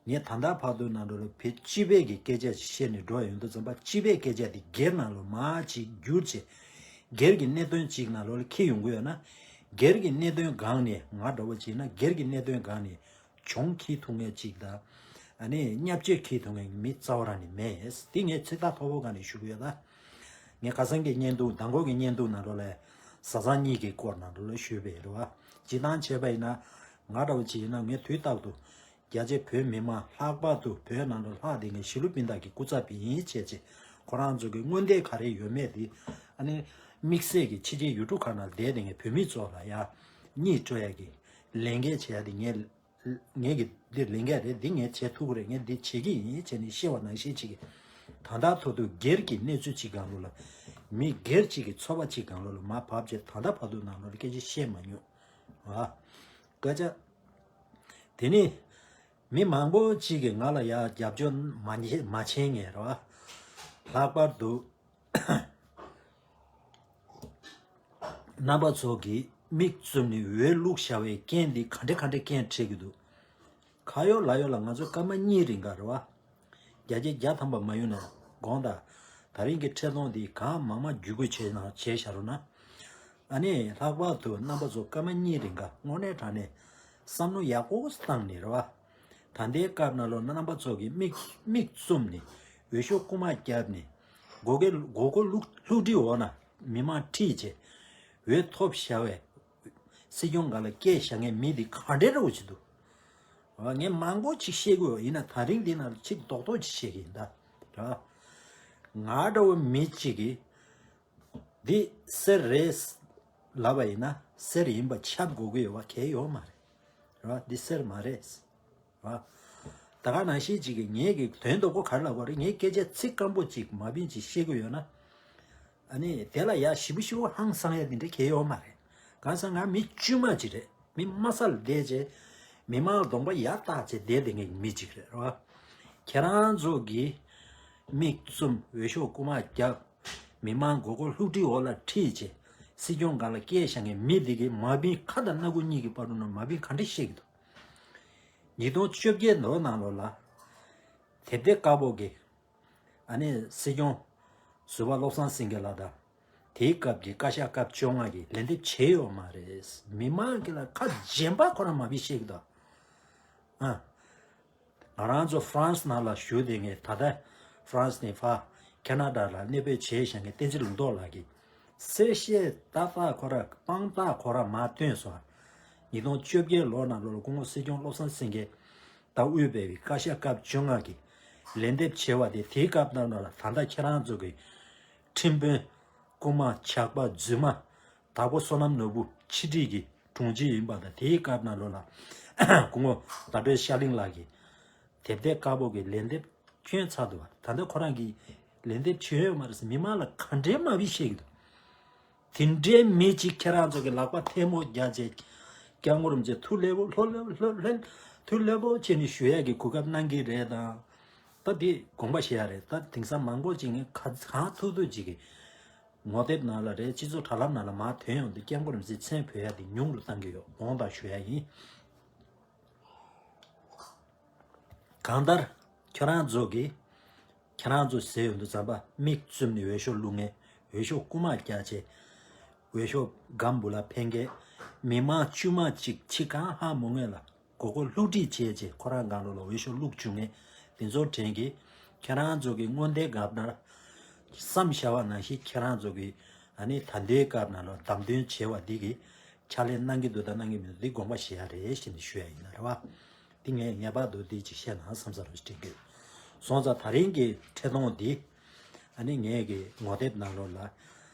ངས་ད་ལྟ་བར་དུ་ནང་ལོགས་ལ་བོད་སྤྱི་པའི་གི་སྐད་ཆ་ཞིག་བཤད་ནས་འགྲོ་ཡོང་དུས་ཙམ་པ། སྤྱི་པའི་སྐད་ཆ་དེ་སྒེར་ནང་ལོགས་མར་ཅིག་བསྒྱུར་བྱས། སྒེར་གྱི་གནད་དོན་གཅིག་ནང་ལོགས་ལ་འཁྱེར་ཡོང་གི་ཡོད་ན། སྒེར་གྱི་གནད་དོན་སྒང་ནས་ང་འདྲ་བོ་བྱས་ན་སྒེར་གྱི་གནད་དོན་སྒང་ནས་གྱོང་འཁྱེར་ཐུབ་མཁན་གཅིག་དང་། ཨ་ནི་བརྙས་བཅོས་འཁྱེར་ཐུབ་མཁན་མི་རྩ་བ་རང་ནས་མེད། དེ་ངས་ཚིག་ཐག་མཐོ་པོ་སྒང་ནས་ཞུ་གི་ཡོད་ད། ངས་ཁ་སང་གི་བརྙན་ཐུང་མདང་དགོང་གི་བརྙན་ཐུང་ནང་ལོགས་ལ་བཟའ་ཚང་གཉིས་ཀྱི་སྐོར་ནང་ལོགས་ལ་ཞུས་པ་རེད་བ། སྤྱིར་བཏང་བྱས་པ་ཡིན་ན་ང་འདྲ་བོ་ཅིག་ཡིན་ན་ངས་དུས་རྟག་ཏུ་རྒྱ་ཆེ་བོད་མི་མང་ལྷག་པར་དུ་བོད་ནང་དུ་ལྷག་བསྡད་མཁན་གཞིས་ལུས་སྤུན་ཟླ་གི་སྐུ་ཚབ་ཡིན་བྱས་བྱས། ཁོ་རང་ཚོ་གི་མངོན་འདོད་ག་རེ་ཡོད་མེད་དེ་ཨ་ནི་དམིགས་བསལ་གྱི་ཕྱི་རྒྱལ་ཡུལ་གྲུ་ཁག་ནང་བསྡད་བསྡད་མཁན་བོད་མི་ཚོ་ལ་ཡ་གཉིད་སྤྲོ་ཡ་གི་ལས་འགན་བྱེད་ཡ་དེ་ངས་ ངས་ཀྱི་འདི་ལེན་གྱི་རེད། འདི་ངས་བྱེད་ཐུབ་ཀྱི་རེད། ངས་འདི་བྱེད་ཀྱི་ཡིན་བྱས་ནས་བཤད་པ་ནང་བཞིན་ཅིག་གི་ད་ལྟ་ཐོག་ཏུ་སྒེར་གྱི་གནས་ཚུལ་ཅིག་སྒང་ལོགས་ལ། མི་སྒེར་ཅིག་གི་ཚོར་བ་ཅིག་སྒང་ལོགས་ལ་མར་བབས་བྱས་ད་ལྟ་བར་དུ་ནང་ལོགས་ལ་སྐད་ཆ་བཤད་མ་མྱོང་། ཨ། སྐད་ཆ། དེ་ནི་མི་མང་པོ་ཅིག་གིས་ང་ལ་ཡ་རྒྱབ་སྐྱོར་མ་བྱེད་མ་བྱེད་ངེས་རེད་བ། ལྷག་པར་དུ་རྣམ་པ་ཚོ་གིས་མིག་བཙུམ་ནས་འོས་བླུགས་བཞག་པའི་རྐྱེན་འདི་ག་འདྲ་ག་འདྲ་རྐྱེན་འཕྲད་ཀྱི་འདུག་ཁ་ཡོག་ལག་ཡོག་ལ་ང་ཚོ་སྐར་མ་གཉིས་རིང་ག་རེད་བ། བརྒྱ་ཆ་བརྒྱ་ཐམ་པ་མ་ཡོང་ན་དགོངས་དག་ད་རིང་གི་འཕྲིན་གཏོང་འདི་གང་མང་མང་བརྒྱུད་སྐུར་བྱས་ན་བྱས་བཞག་རོགས་གནང་། ཨ་ནི་ལྷག་པར་དུ་རྣམ་པ་ཚོ་སྐར་མ་གཉིས་རིང་ག་དངོས་གནས་དྲང་གནས་བསམ་བློ་ཡག་པོ་བཏང་ནས་རེད་བ། ད་ལྟའི་སྐབས་ནང་ལོགས་རྣམ་པ་ཚོ་གིས་མིག་མིག་བཙུམ་ནས་འོས་ཤོག་རྐུ་མ་བརྒྱབ་ནས་མགོ་སྐོར་མགོ་སྐོར་བསླུ་བསླུ་བྲིད་འོག་ན་མི་མང་ཁྲིད་བྱས་འོས་ཐོབ་བཞག་པའི་སྲིད་སྐྱོང་སྒང་ལ་སྐད་བཞག་མཁན་མི་འདི་ག་འདྲའི་འདྲ་བོ་ཅིག་འདུག་ཨ། ངས་མང་པོ་ཅིག་བཤད་དགོས་ཡིན་ན་ད་རིང་འདི་ནང་ལ་ཅིག་རྡོག་རྡོག་ཅིག་བཤད་ཀྱི་ཡིན་ད། ར། ང་འདྲ་བོ་མི་གཅིག་གིས་འདི་གསེར་རེད་ལབ་པ་ཡིན་ན་གསེར་ཡིན་པ་ཁྱབ་དགོས་ཀྱི་ཡོད་པ་གལ་ཡོད་མ་རེད། ར། འདི་གསེར་མ་རེད། ར། ད་ག་ནང་བཞིན་ཅིག་གིས་ངས་ཀྱི་དོན་དག་པོ་ག་རེ་ལབ་དགོས་རེད། ངས་སྐད་ཆ་ཚིག་སྐམ་པོ་ཅིག་མ་བིན་ཅིག་བཤད་ཀྱི་ཡོད་ན། ཨ་ནི་དེ་ལ་ཡ་ཞིབ་པོ་ཞིབ་པོ་ཧང་སང་ཡ་དེ་འདྲ་གལ་ཡོད་མ་རེད། གང་ཟེར་ང་མི་དཀྱུས་མ་ཅིག་རེད། མི་དམའ་ས་ལ་བསྡད་རྗེས་མི་མང་ལ་གདོང་པ་ཡར་བལྟས་བྱས་བསྡད་བསྡད་མཁན་གྱི་མི་ཅིག་རེད་རོ། ཁྱེད་རང་ཚོ་གིས་མིག་བཙུམ་འོས་ཤོག་རྐུ་མ་བརྒྱབ། མི་མང་མགོ་སྐོར་བསླུ་བྲིད་འོག་ལ་ཁྲིད་བྱས་སྲིད་སྐྱོང་སྒང་ལ་སྐད་བཞག་མཁན་མི་དེ་གིས་མ་བིན་ཁ་དང་སྣ་ཁུང་གཉིས་ཀྱི་བར་དུ་ན་མ་བིན་ག་འདྲ་བཤད་ཀྱི་འདུག་ཉིས་སྟོང་བཅོ་བརྒྱད་ལོ་ནང་ལོགས་ལ་དེབ་ཐེར་དཀར་པོ་གི་ཨ་ནི་སྲིད་སྐྱོང་ཟུར་པ་བློ་བཟང་སེང་གེ་ལགས་དང་དེའི་སྐབས་ཀྱི་བཀའ་ཤག་སྐབས་བཅོ་ལྔ་གི་ལན་འདེབས་བྱས་ཡོད་མ་རེད། མི་མང་གི་ལ་ཁ་རྗེན་པ་ཁོ་རང་མ་བི་ཤེས་ཀྱི་འདུག་ཨ། ང་རང་ཚོ་ཧྥ་རན་སི་ནང་ལ་བཞུགས་བསྡད་མཁན་ད་ལྟ་ཧྥ་རན་སི་ནས་ཕར་ཁེ་ན་ཌ་ལ་གནས་སྤོས་བྱས་བཞག་མཁན་བསྟན་འཛིན་ལུང་རྟོགས་ལགས་ཀྱིས་གསལ་བཤད་ཏག་ཏག་ཁོ་ར་དཔང་རྟགས་ཁོ་ར་མར་བཏོན་སོང་། ཉིས་སྟོང་བཅོ་བརྒྱད་ལོ་ནང་ལོགས་ལ་སྐུ་ངོ་སྲིད་སྐྱོང་བློ་བཟང་སེང་གེ་དང་དབུས་པའི་བཀའ་ཤག་སྐབས་བཅོ་ལྔ་གི་ལན་འདེབས་བྱས་པ་དེ་དེའི་སྐབས་ནང་ལ་ད་ལྟ་ཁྱེད་རང་ཚོ་གི་ཁྲིམས་དཔོན་རྐུ་མ་ཇག་པ་རྫུན་མ་དྭགས་པོ་བསོད་ནམས་ནོར་བུ་ཕྱི་དྲིལ་གྱི་དྲུང་ཆེ་ཡིན་པ་དང་དེའི་སྐབས་ནང་ལོགས་ལ་སྐུ་ངོ་ཟླ་སྒྲོན་ཤར་གླིང་ལགས་ཀྱིས་དེབ་ཐེར་དཀར་པོ་གི་ལན་འདེབས་བསྐྱོན་ཚར་འདུག་ད་ལྟ་ཁོ་རང་གིས་ལན་འདེབས་བྱས་ཡོད་མ་རེད་ཟེར་མི་མང་ལ་ག་འདྲའི་མ་བི་བཤད་ཀྱི་འདུག་དེ་འདྲའི་མི་གཅིག་ཁྱེད་རང་ཚོ་གི་ལག་པ་ཐལ་མོ་རྒྱག་བྱས་སྐྱབས་མགོན་རིན་པོ་ཆེ་ཐུགས་ལྷོད་པོ་ལྷོད་ལྷོད་ལྷོད་ལྷོད་ཐུགས་ལྷོད་པོ་བྱས་ནས་ཞུ་ཡག་གི་གོ་སྐབས་གནང་གི་རེད་དང་། ད་འདི་དགོངས་པ་བཞེས་ཡ་རེད། ད་དེང་སང་མང་པོ་ཅིག་ངས་ག་གང་ཐུབ་ཐུབ་ཅིག་གི་ངོ་དེབ་ནང་ལ་རེད། སྤྱི་ཚོགས་དྲ་ལམ་ནང་ལ་མར་ཐོན་ཡོང་དུས་སྐྱབས་མགོན་རིན་པོ་ཆེའི་མཚན་འབོད་ཡ་དེ་ཉུང་རུ་བཏང་གི་ཡོད། དགོངས་དག་ཞུ་ཡ་ཡིན། གང་ལྟར་ཁྱོད་རང་ཚོ་གིས་ཁྱེད་རང་ཚོ་ཟེར་ཡོང་དུས་ཙམ་པ་མིག་བཙུམ་ནས་འོས་ཤོག་བླུག་མཁན། འོས་ཤོག་རྐུ་མ་རྒྱག་བྱས་འོས་ཤོག་སྒམ་བུ་ལ་འཕེན་མཁན། མི་མང་དཀྱུས་མ་གཅིག་ཕྱི་གང་ཧ་མ་གོ་མཁན་ལ་མགོ་སྐོར་བསླུ་བྲིད་བྱས་བྱས་ཁོ་རང་སྒང་ལོགས་ལ་འོས་ཤོག་བླུགས་བཅུག་མཁན་དེ་ཚོ་དྲན་གི། ཁྱེད་རང་ཚོ་གི་སྔོན་བརྡའི་སྐབས་ན་བསམ་བཞག་པ་ནང་བཞིན་ཁྱེད་རང་ཚོ་གི་ཨ་ནི་ད་ལྟའི་སྐབས་ན་ལ་བདམས་ཐོན་བྱས་པ་འདི་གི་ཕྱག་ལས་གནང་གི་འདུག་དང་གནང་གི་མི་འདུག་འདི་དགོངས་པ་བཞེས་ཡ་རེད་ཞེས་ནས་ཞུ་ཡ་ཡིན་ན་རེད་བ། འདི་ངས་ངེས་པར་དུ་འདི་ཅིག་བཤད་ན་བསམ་ས་རུ་དྲན་གི། སོང་ཙང་ད་རིང་གི་འཕྲིན་གཏོང་འདི་ཨ་ནི་ངས་གི་ངོ་དེབ་ནང་ལོགས་ལ་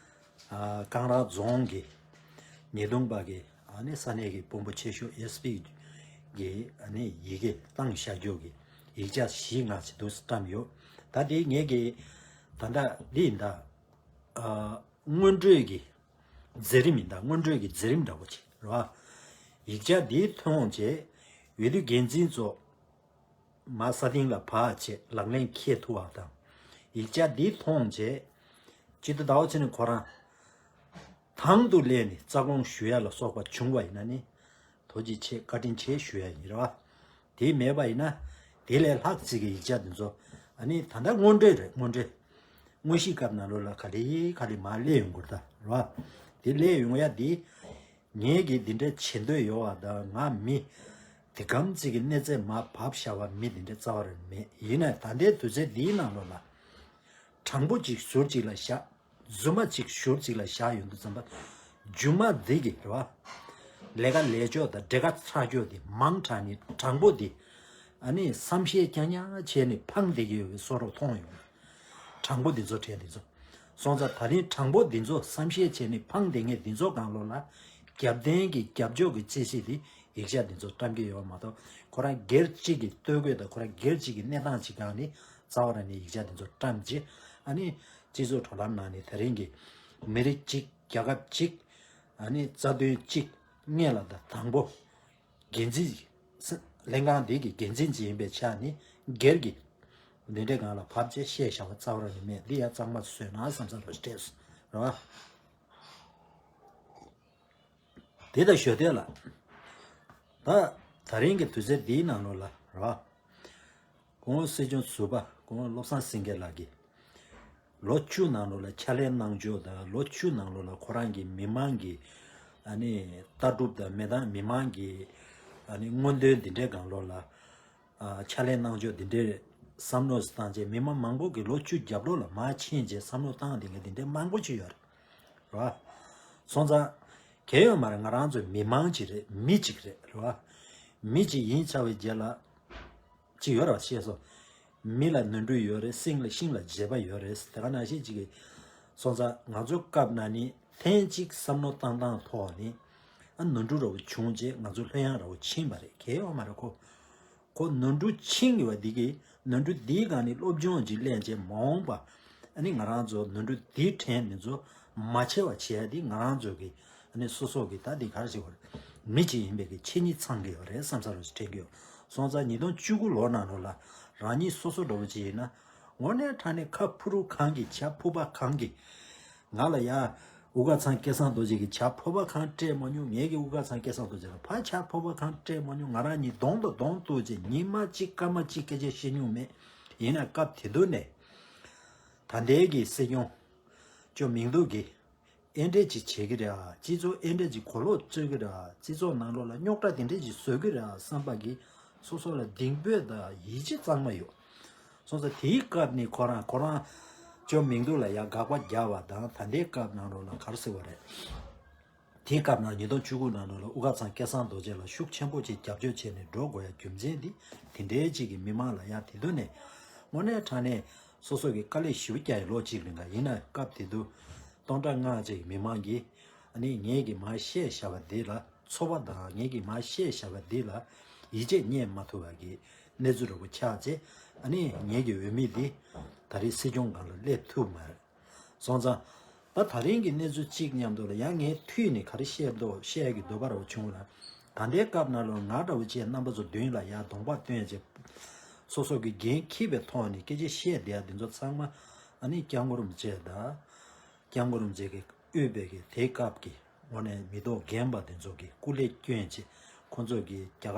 ཨ་ཀང་ར་རྫོང་གི་ཉེས་རྡུང་པ་གི་ཨ་ནི་ས་གནས་ཀྱི་དཔོན་པོ་ཆེ་ཤོས་ཨེས་པི་གི་ཨ་ནི་ཡི་གེ་བཏང་བཞག་རྒྱུ་གི་ཡིག་ཆ་བཞི་ལྔ་ཞིག་འདུག་བཀྲམ་ཡོད། ད་དེ་ངས་གི་ད་ལྟ་འདི་ཡིན་ད། ཨ་སྔོན་འགྲོའི་གི་མཛད་རིམ་ཡིན་ད། སྔོན་འགྲོའི་གི་མཛད་རིམ་འདྲ་པོ་ཅིག་རེད་བ། ཡིག་ཆ་འདི་མཐོང་རྗེས་འོས་བསྡུ་འགན་འཛིན་ཚོ་མ་ས་སྟེང་ལ་བབས་བྱས་ལག་ལེན་འཁེལ་ཐུབ་པ་དང་། ཡིག་ཆ་འདི་མཐོང་རྗེས་སྤྱི་འཐུས་ཟླ་བ་ཚེ་རིང་ཁོ་རང་དང་དུ་སླེབས་ནས་རྩ་དགོངས་ཞུ་ཡ་ལ་སོགས་པ་བྱུང་བ་ཡིན་ན་ནི་ཐུགས་རྗེ་ཆེ་བཀའ་དྲིན་ཆེ་ཞུ་ཡ་ཡིན་རེད་བ། དེ་མེད་པ་ཡིན་ན་དེ་ལས་ལྷག་ཅིག་གི་ཡིག་ཆ་འདི་ཚོ་ཨ་ནི་ད་ལྟ་སྔོན་འགྲོའི་རེད། སྔོན་འགྲོའི་དངོས་གཞིའི་སྐབས་ནང་ལོགས་ལ་ག་ལེ་ག་ལེ་མར་སླེབས་ཡོང་གི་རེད་ད་རེད་བ། དེ་སླེབས་ཡོང་ཡ་དེ་ངས་གི་འདི་འདྲ་བྱེད་འདོད་ཡོད་བ་དང་། ང་མི་དེ་གམ་ཅིག་གི་གནས་ཚད་མར་བབས་བཞག་པ་མི་དེ་འདྲ་རྩ་བ་རེ་མེད། ཡིན་ནའི་ད་ལྟའི་དུས་ཚོད་འདིའི་ནང་ལོགས་ལ་དྲང་པོ་ཅིག་ཟུར་ཅིག་ལ་བཞག་རྫུན་མ་ཅིག་ཟུར་ཅིག་ལ་བཞག་ཡོང་དུས་ཙམ་པ། རྫུན་མ་འདི་གི་རེད་བ། ལས་ཀ་ལས་ཕྱོགས་དང་འབྲས་ཀ་ཚ་ཕྱོགས་དེ་མང་དྲགས་ནས་དྲང་པོ་དེ་ཨ་ནི་བསམ་ཤེས་རྐྱང་རྐྱང་བྱས་ནས་ཕངས་བསྡད་ཀྱི་ཡོད་པའི་བཟོ་འདྲ་མཐོང་ཡོང་། དྲང་པོ་འདི་ཚོ་གྲས་འདི་ཚོ། སོང་ཙང་ད་རིང་དྲང་པོ་འདི་ཚོ་བསམ་ཤེས་བྱས་ནས་ཕངས་བསྡད་མཁན་འདི་ཚོ་སྒང་ལོགས་ལ་རྒྱབ་རྟེན་གྱི་རྒྱབ་ཕྱོགས་ཀྱི་རྩིས་གཞི་དེ་ ཡིག་ཆ་འདི་ཚོ་བཀྲམ་གྱི་ཡོད་མ་གཏོགས། ཁོ་རང་སྒེར་གཅིག་གི་ལྟོ་གོས་དང་ཁོ་རང་སྒེར་གཅིག་གི་གནས་སྟངས་གཅིག་སྒང་ནས་རྩ་བ་རང་ནས་ཡིག་ཆ་འདི་ཚོ་བཀྲམ་རྗེས། ཨ་ནི་སྤྱི་ཚོགས་དྲ་ལམ་ནང་ནས་དེ་རིང་གི་མི་རིགས་གཅིག་རྒྱལ་ཁབ་གཅིག་ཨ་ནི་རྩ་དོན་གཅིག་སྔོན་ལ་དང་དང་པོ་འགན་འཛིན། ལྷན་ཁང་འདི་གི་འགན་འཛིན་ཅིག་ཡིན་པའི་ཆ་ནས་སྒེར་གྱི་འདི་འདྲའི་སྒང་ལ་བབས་རྗེས་བཤད་བཞག་པ་རྩ་བ་རང་ནས་མེད། འདི་ཡང་གཙང་མ་བཟོས་ན་བསམ་ས་རོ་སྤྲད་སོང་རེད་བ། དེ་དང་ཞོ་སྟོན་ལ། ད་ད་རིང་གི་དུས་ཚོད་འདིའི་ནང་ལོགས་ལ་རེད་བ། སྐུ་ངོ་སྲིད་སྐྱོང་ཟུར་པ་སྐུ་ངོ་བློ་བཟང་སེང་གེ་ལགས་ཀྱིས་ལོ་བཅུ་ནང་ལོགས་ལ་ཕྱག་ལས་གནང་ཕྱོགས་དང་ལོ་བཅུ་ནང་ལོགས་ལ་ཁོ་རང་གི་མི་མང་གི་ཨ་ནི་ལྟ་གྲུབ་དང་མི་དང་མི་མང་གི་ཨ་ནི་མངོན་འདོད་འདི་འདྲའི་སྒང་ལོགས་ལ་ཨ་ཕྱག་ལས་གནང་ཕྱོགས་འདི་འདྲའི་བསམ་བློ་བཏང་རྗེས་མི་མང་མང་པོ་གི་ལོ་བཅུ་རྒྱབ་ལོགས་ལ་མར་ཕྱིན་རྗེས་བསམ་བློ་བཏང་བསྡད་མཁན་འདི་འདྲའི་མང་པོ་ཅིག་ཡོད་རེད། རེད་བ། སོང་ཙང་། གལ་ཡོད་མ་རེད། ང་རང་ཚོ་མི་མང་ཅིག་རེད། མི་ཅིག་རེད། རེད་བ། མི་ཅིག་ཡིན་ཚར་བའི་རྗེས་ལ། ཅིག་ཡོད་རེད་བ། ཤེས་སོང་། མི་ལ་ནོར་འཁྲུལ་ཡོད་རེད། སེམས་ལ་ཤིང་ལ་བརྗེད་པ་ཡོད་རེད། དེ་ག་ནང་བཞིན་ཅིག་གི། སོང་ཙང་ང་ཚོ་སྐབས་ན་ནི་ཐེངས་གཅིག་བསམ་བློ་བཏང་སྟངས་ཐོག་ནི། ཨ་ནོར་འཁྲུལ་འདྲ་བོ་བྱུང་རྗེས་ང་ཚོ་ལྷོད་ཡངས་འདྲ་བོ་ཕྱིན་པ་རེད། གལ་ཡོད་མ་རེད་ཁོ། ཁོ་ནོར་འཁྲུལ་ཕྱིན་ཡོད་པ་འདི་གིས་ནོར་འཁྲུལ་འདིའི་སྒང་ནས་སློབ་སྦྱོང་ཅིག་ལེན་བྱས་མ་འོངས་པ། ཨ་ནི་ང་རང་ཚོ་ནོར་འཁྲུལ་འདིའི་ཕྲན་འདི་ཚོ་མ་ཆེ་བ་བྱེད་ཡ་འདི་ང་རང་ཚོ་གི་ཨ་ནི་སོ་སོ་གི་ད་འདི་ག་རེ་ཟེར་དགོས་རེད། མི་གཅིག་ཡིན་པའི་གི་ཆེ་ཉིད་ཚང་གི་ཡོད་རེད་བསམ་ས་རུ་དྲན་གི་ཡོད། སོང་ཙང་ཉིས་སྟོང་བཅུ་དགུ་ལོ་ནང་ལོགས་ལ་རང་ཉིད་སོ་སོ་འདྲ་བོ་ཅིག་ཡིན་ན། དངོས་གནས་དྲང་གནས་ཁ་ཕུ་རུ་གང་གི་བྱ་ཕུ་པ་གང་གི། ང་ལ་ཡ། དབུ་དཀར་ཚང་སྐལ་བཟང་རྡོ་རྗེ་གི་བྱ་ཕོར་པ་གང་སྤྲད་མ་མྱོང་། ངས་ཀྱི་དབུ་དཀར་ཚང་སྐལ་བཟང་རྡོ་རྗེ་ལ་ཕ་བྱ་ཕོར་པ་གང་སྤྲད་མ་མྱོང་། ང་རང་གཉིས་གདོང་དང་གདོང་གཏུག་བྱས་ཉི་མ་གཅིག་སྐར་མ་གཅིག་སྐད་ཆ་བཤད་མྱོང་མེད། ཡིན་ན་སྐབས་དེ་དུས་ནས་ད་ལྟའི་གི་སྲིད་སྐྱོང་ཅོ་མིང་སྡུག་གིས་ཨེ་འདྲས་ཅིག་བྱེད་ཀྱི་རེད་ཨ། སྤྱི་ཚོགས་ཨེ་འདྲས་ཅིག་གོ་ལོག་རྩོད་ཀྱི་རེད་ཨ། སྤྱི་ཚོགས་ནང་ལོགས་ལ་རྙོག་དྲ་དེ་འདྲས་ཅིག་བཟོ་གི་རེད་ཨ་བསམ་པ་གི་སོ་སོ་ལ་གདེང་འབོད་དང་ཡིད་ཆེས་གཙང་མ་ཡོད། སོང་ཙང་དེའི་སྐབས་ནས་ཁོ་རང་ཁོ་རང་ཅོ་མིང་སྡུག་ལ་ཡ་དགག་པ་རྒྱག་པ་དང་ད་ལྟའི་སྐབས་ནང་ལོགས་ལ་ག་རེ་ཟེར་བ་རེད། དེའི་སྐབས་ནང་ཉིས་སྟོང་བཅུ་དགུ་ནང་ལོགས་ལ་དབུ་དཀར་ཚང་སྐལ་བཟང་རྡོ་རྗེ་ལ་ཤུགས་ཆེན་པོ་ཅིག་རྒྱབ་སྐྱོར་བྱས་ནས་འགྲོ་དགོས་ཡ་རྒྱུ་མཚན་འདི་དེ་འདྲའི་ཅིག་གི་མི་མང་ལ་ཡ་དེ་དུས་ནས་དངོས་གནས་དྲང་གནས་སོ་སོ་གི་དཀའ་ལས་ཞེ་པོ་རྒྱག་ཡ་ལོ་གཅིག་རིང་ག་ཡིན་ན་སྐབས་དེ་དུས་སྟོང་ཕྲག་ལྔ་ཅིག་གི་མི་མང་གིས་ཨ་ནི་ངེད་ཀྱིས་མར་བཤད་བཞག་པ་འདི་ལ་ཚོར་བ་དང་ངེད་ཀྱིས་མར་བཤད་བཞག་པ་འདི་ལ་ཡིད་ཆེས་རྙེད་མ་ཐུབ་པ་གི་གནས་ཚུལ་འདྲ་པོ་ཆགས་རྗེས་ཨ་ནི་ངེད་ཀྱི་འོས་མི་འདི་ད་རེས་སྲིད་སྐྱོང་སྒང་ལ་སླེབས་ཐུབ་མ་རེད། སོང་ཙང་། ད་ད་རིང་གི་གནས་ཚུལ་གཅིག་མཉམ་དུ་ལ་ཡང་ངས་མཐུད་ནས་ག་རེ་བཤད་འདུག་བཤད་ཀྱི་འདོད་པ་རུ་བྱུང་ལ། ད་ལྟའི་སྐབས་ནང་ལ་ང་འདྲ་བོ་བཅས་རྣམ་པ་ཚོ་མདུན་ལ་ཡར་གདོང་པ་སྟོན་བྱས། སོ་སོ་གི་འགན་འཁྱེར་བའི་ཐོག་ནས་སྐད་ཆ་བཤད་བསྡད་ཡ་འདི་ཚོ་ཚང་མ་ཨ་ནི་སྐྱབས་མགོན་རིན་པོ་ཆེ་དང་། སྐྱབས་མགོན་རིན་པོ་ཆེ་གིས་དབུས་པའི་གི་དེའི་སྐབས་ཀྱི་དངོས་གནས་མི་ཐོག་རྒན་པ་དེ་ཚོ་གི་སྐུ་ལས་བསྐྱོན་བྱས་ཁོང་ཚོ་གི་རྒྱ་གར་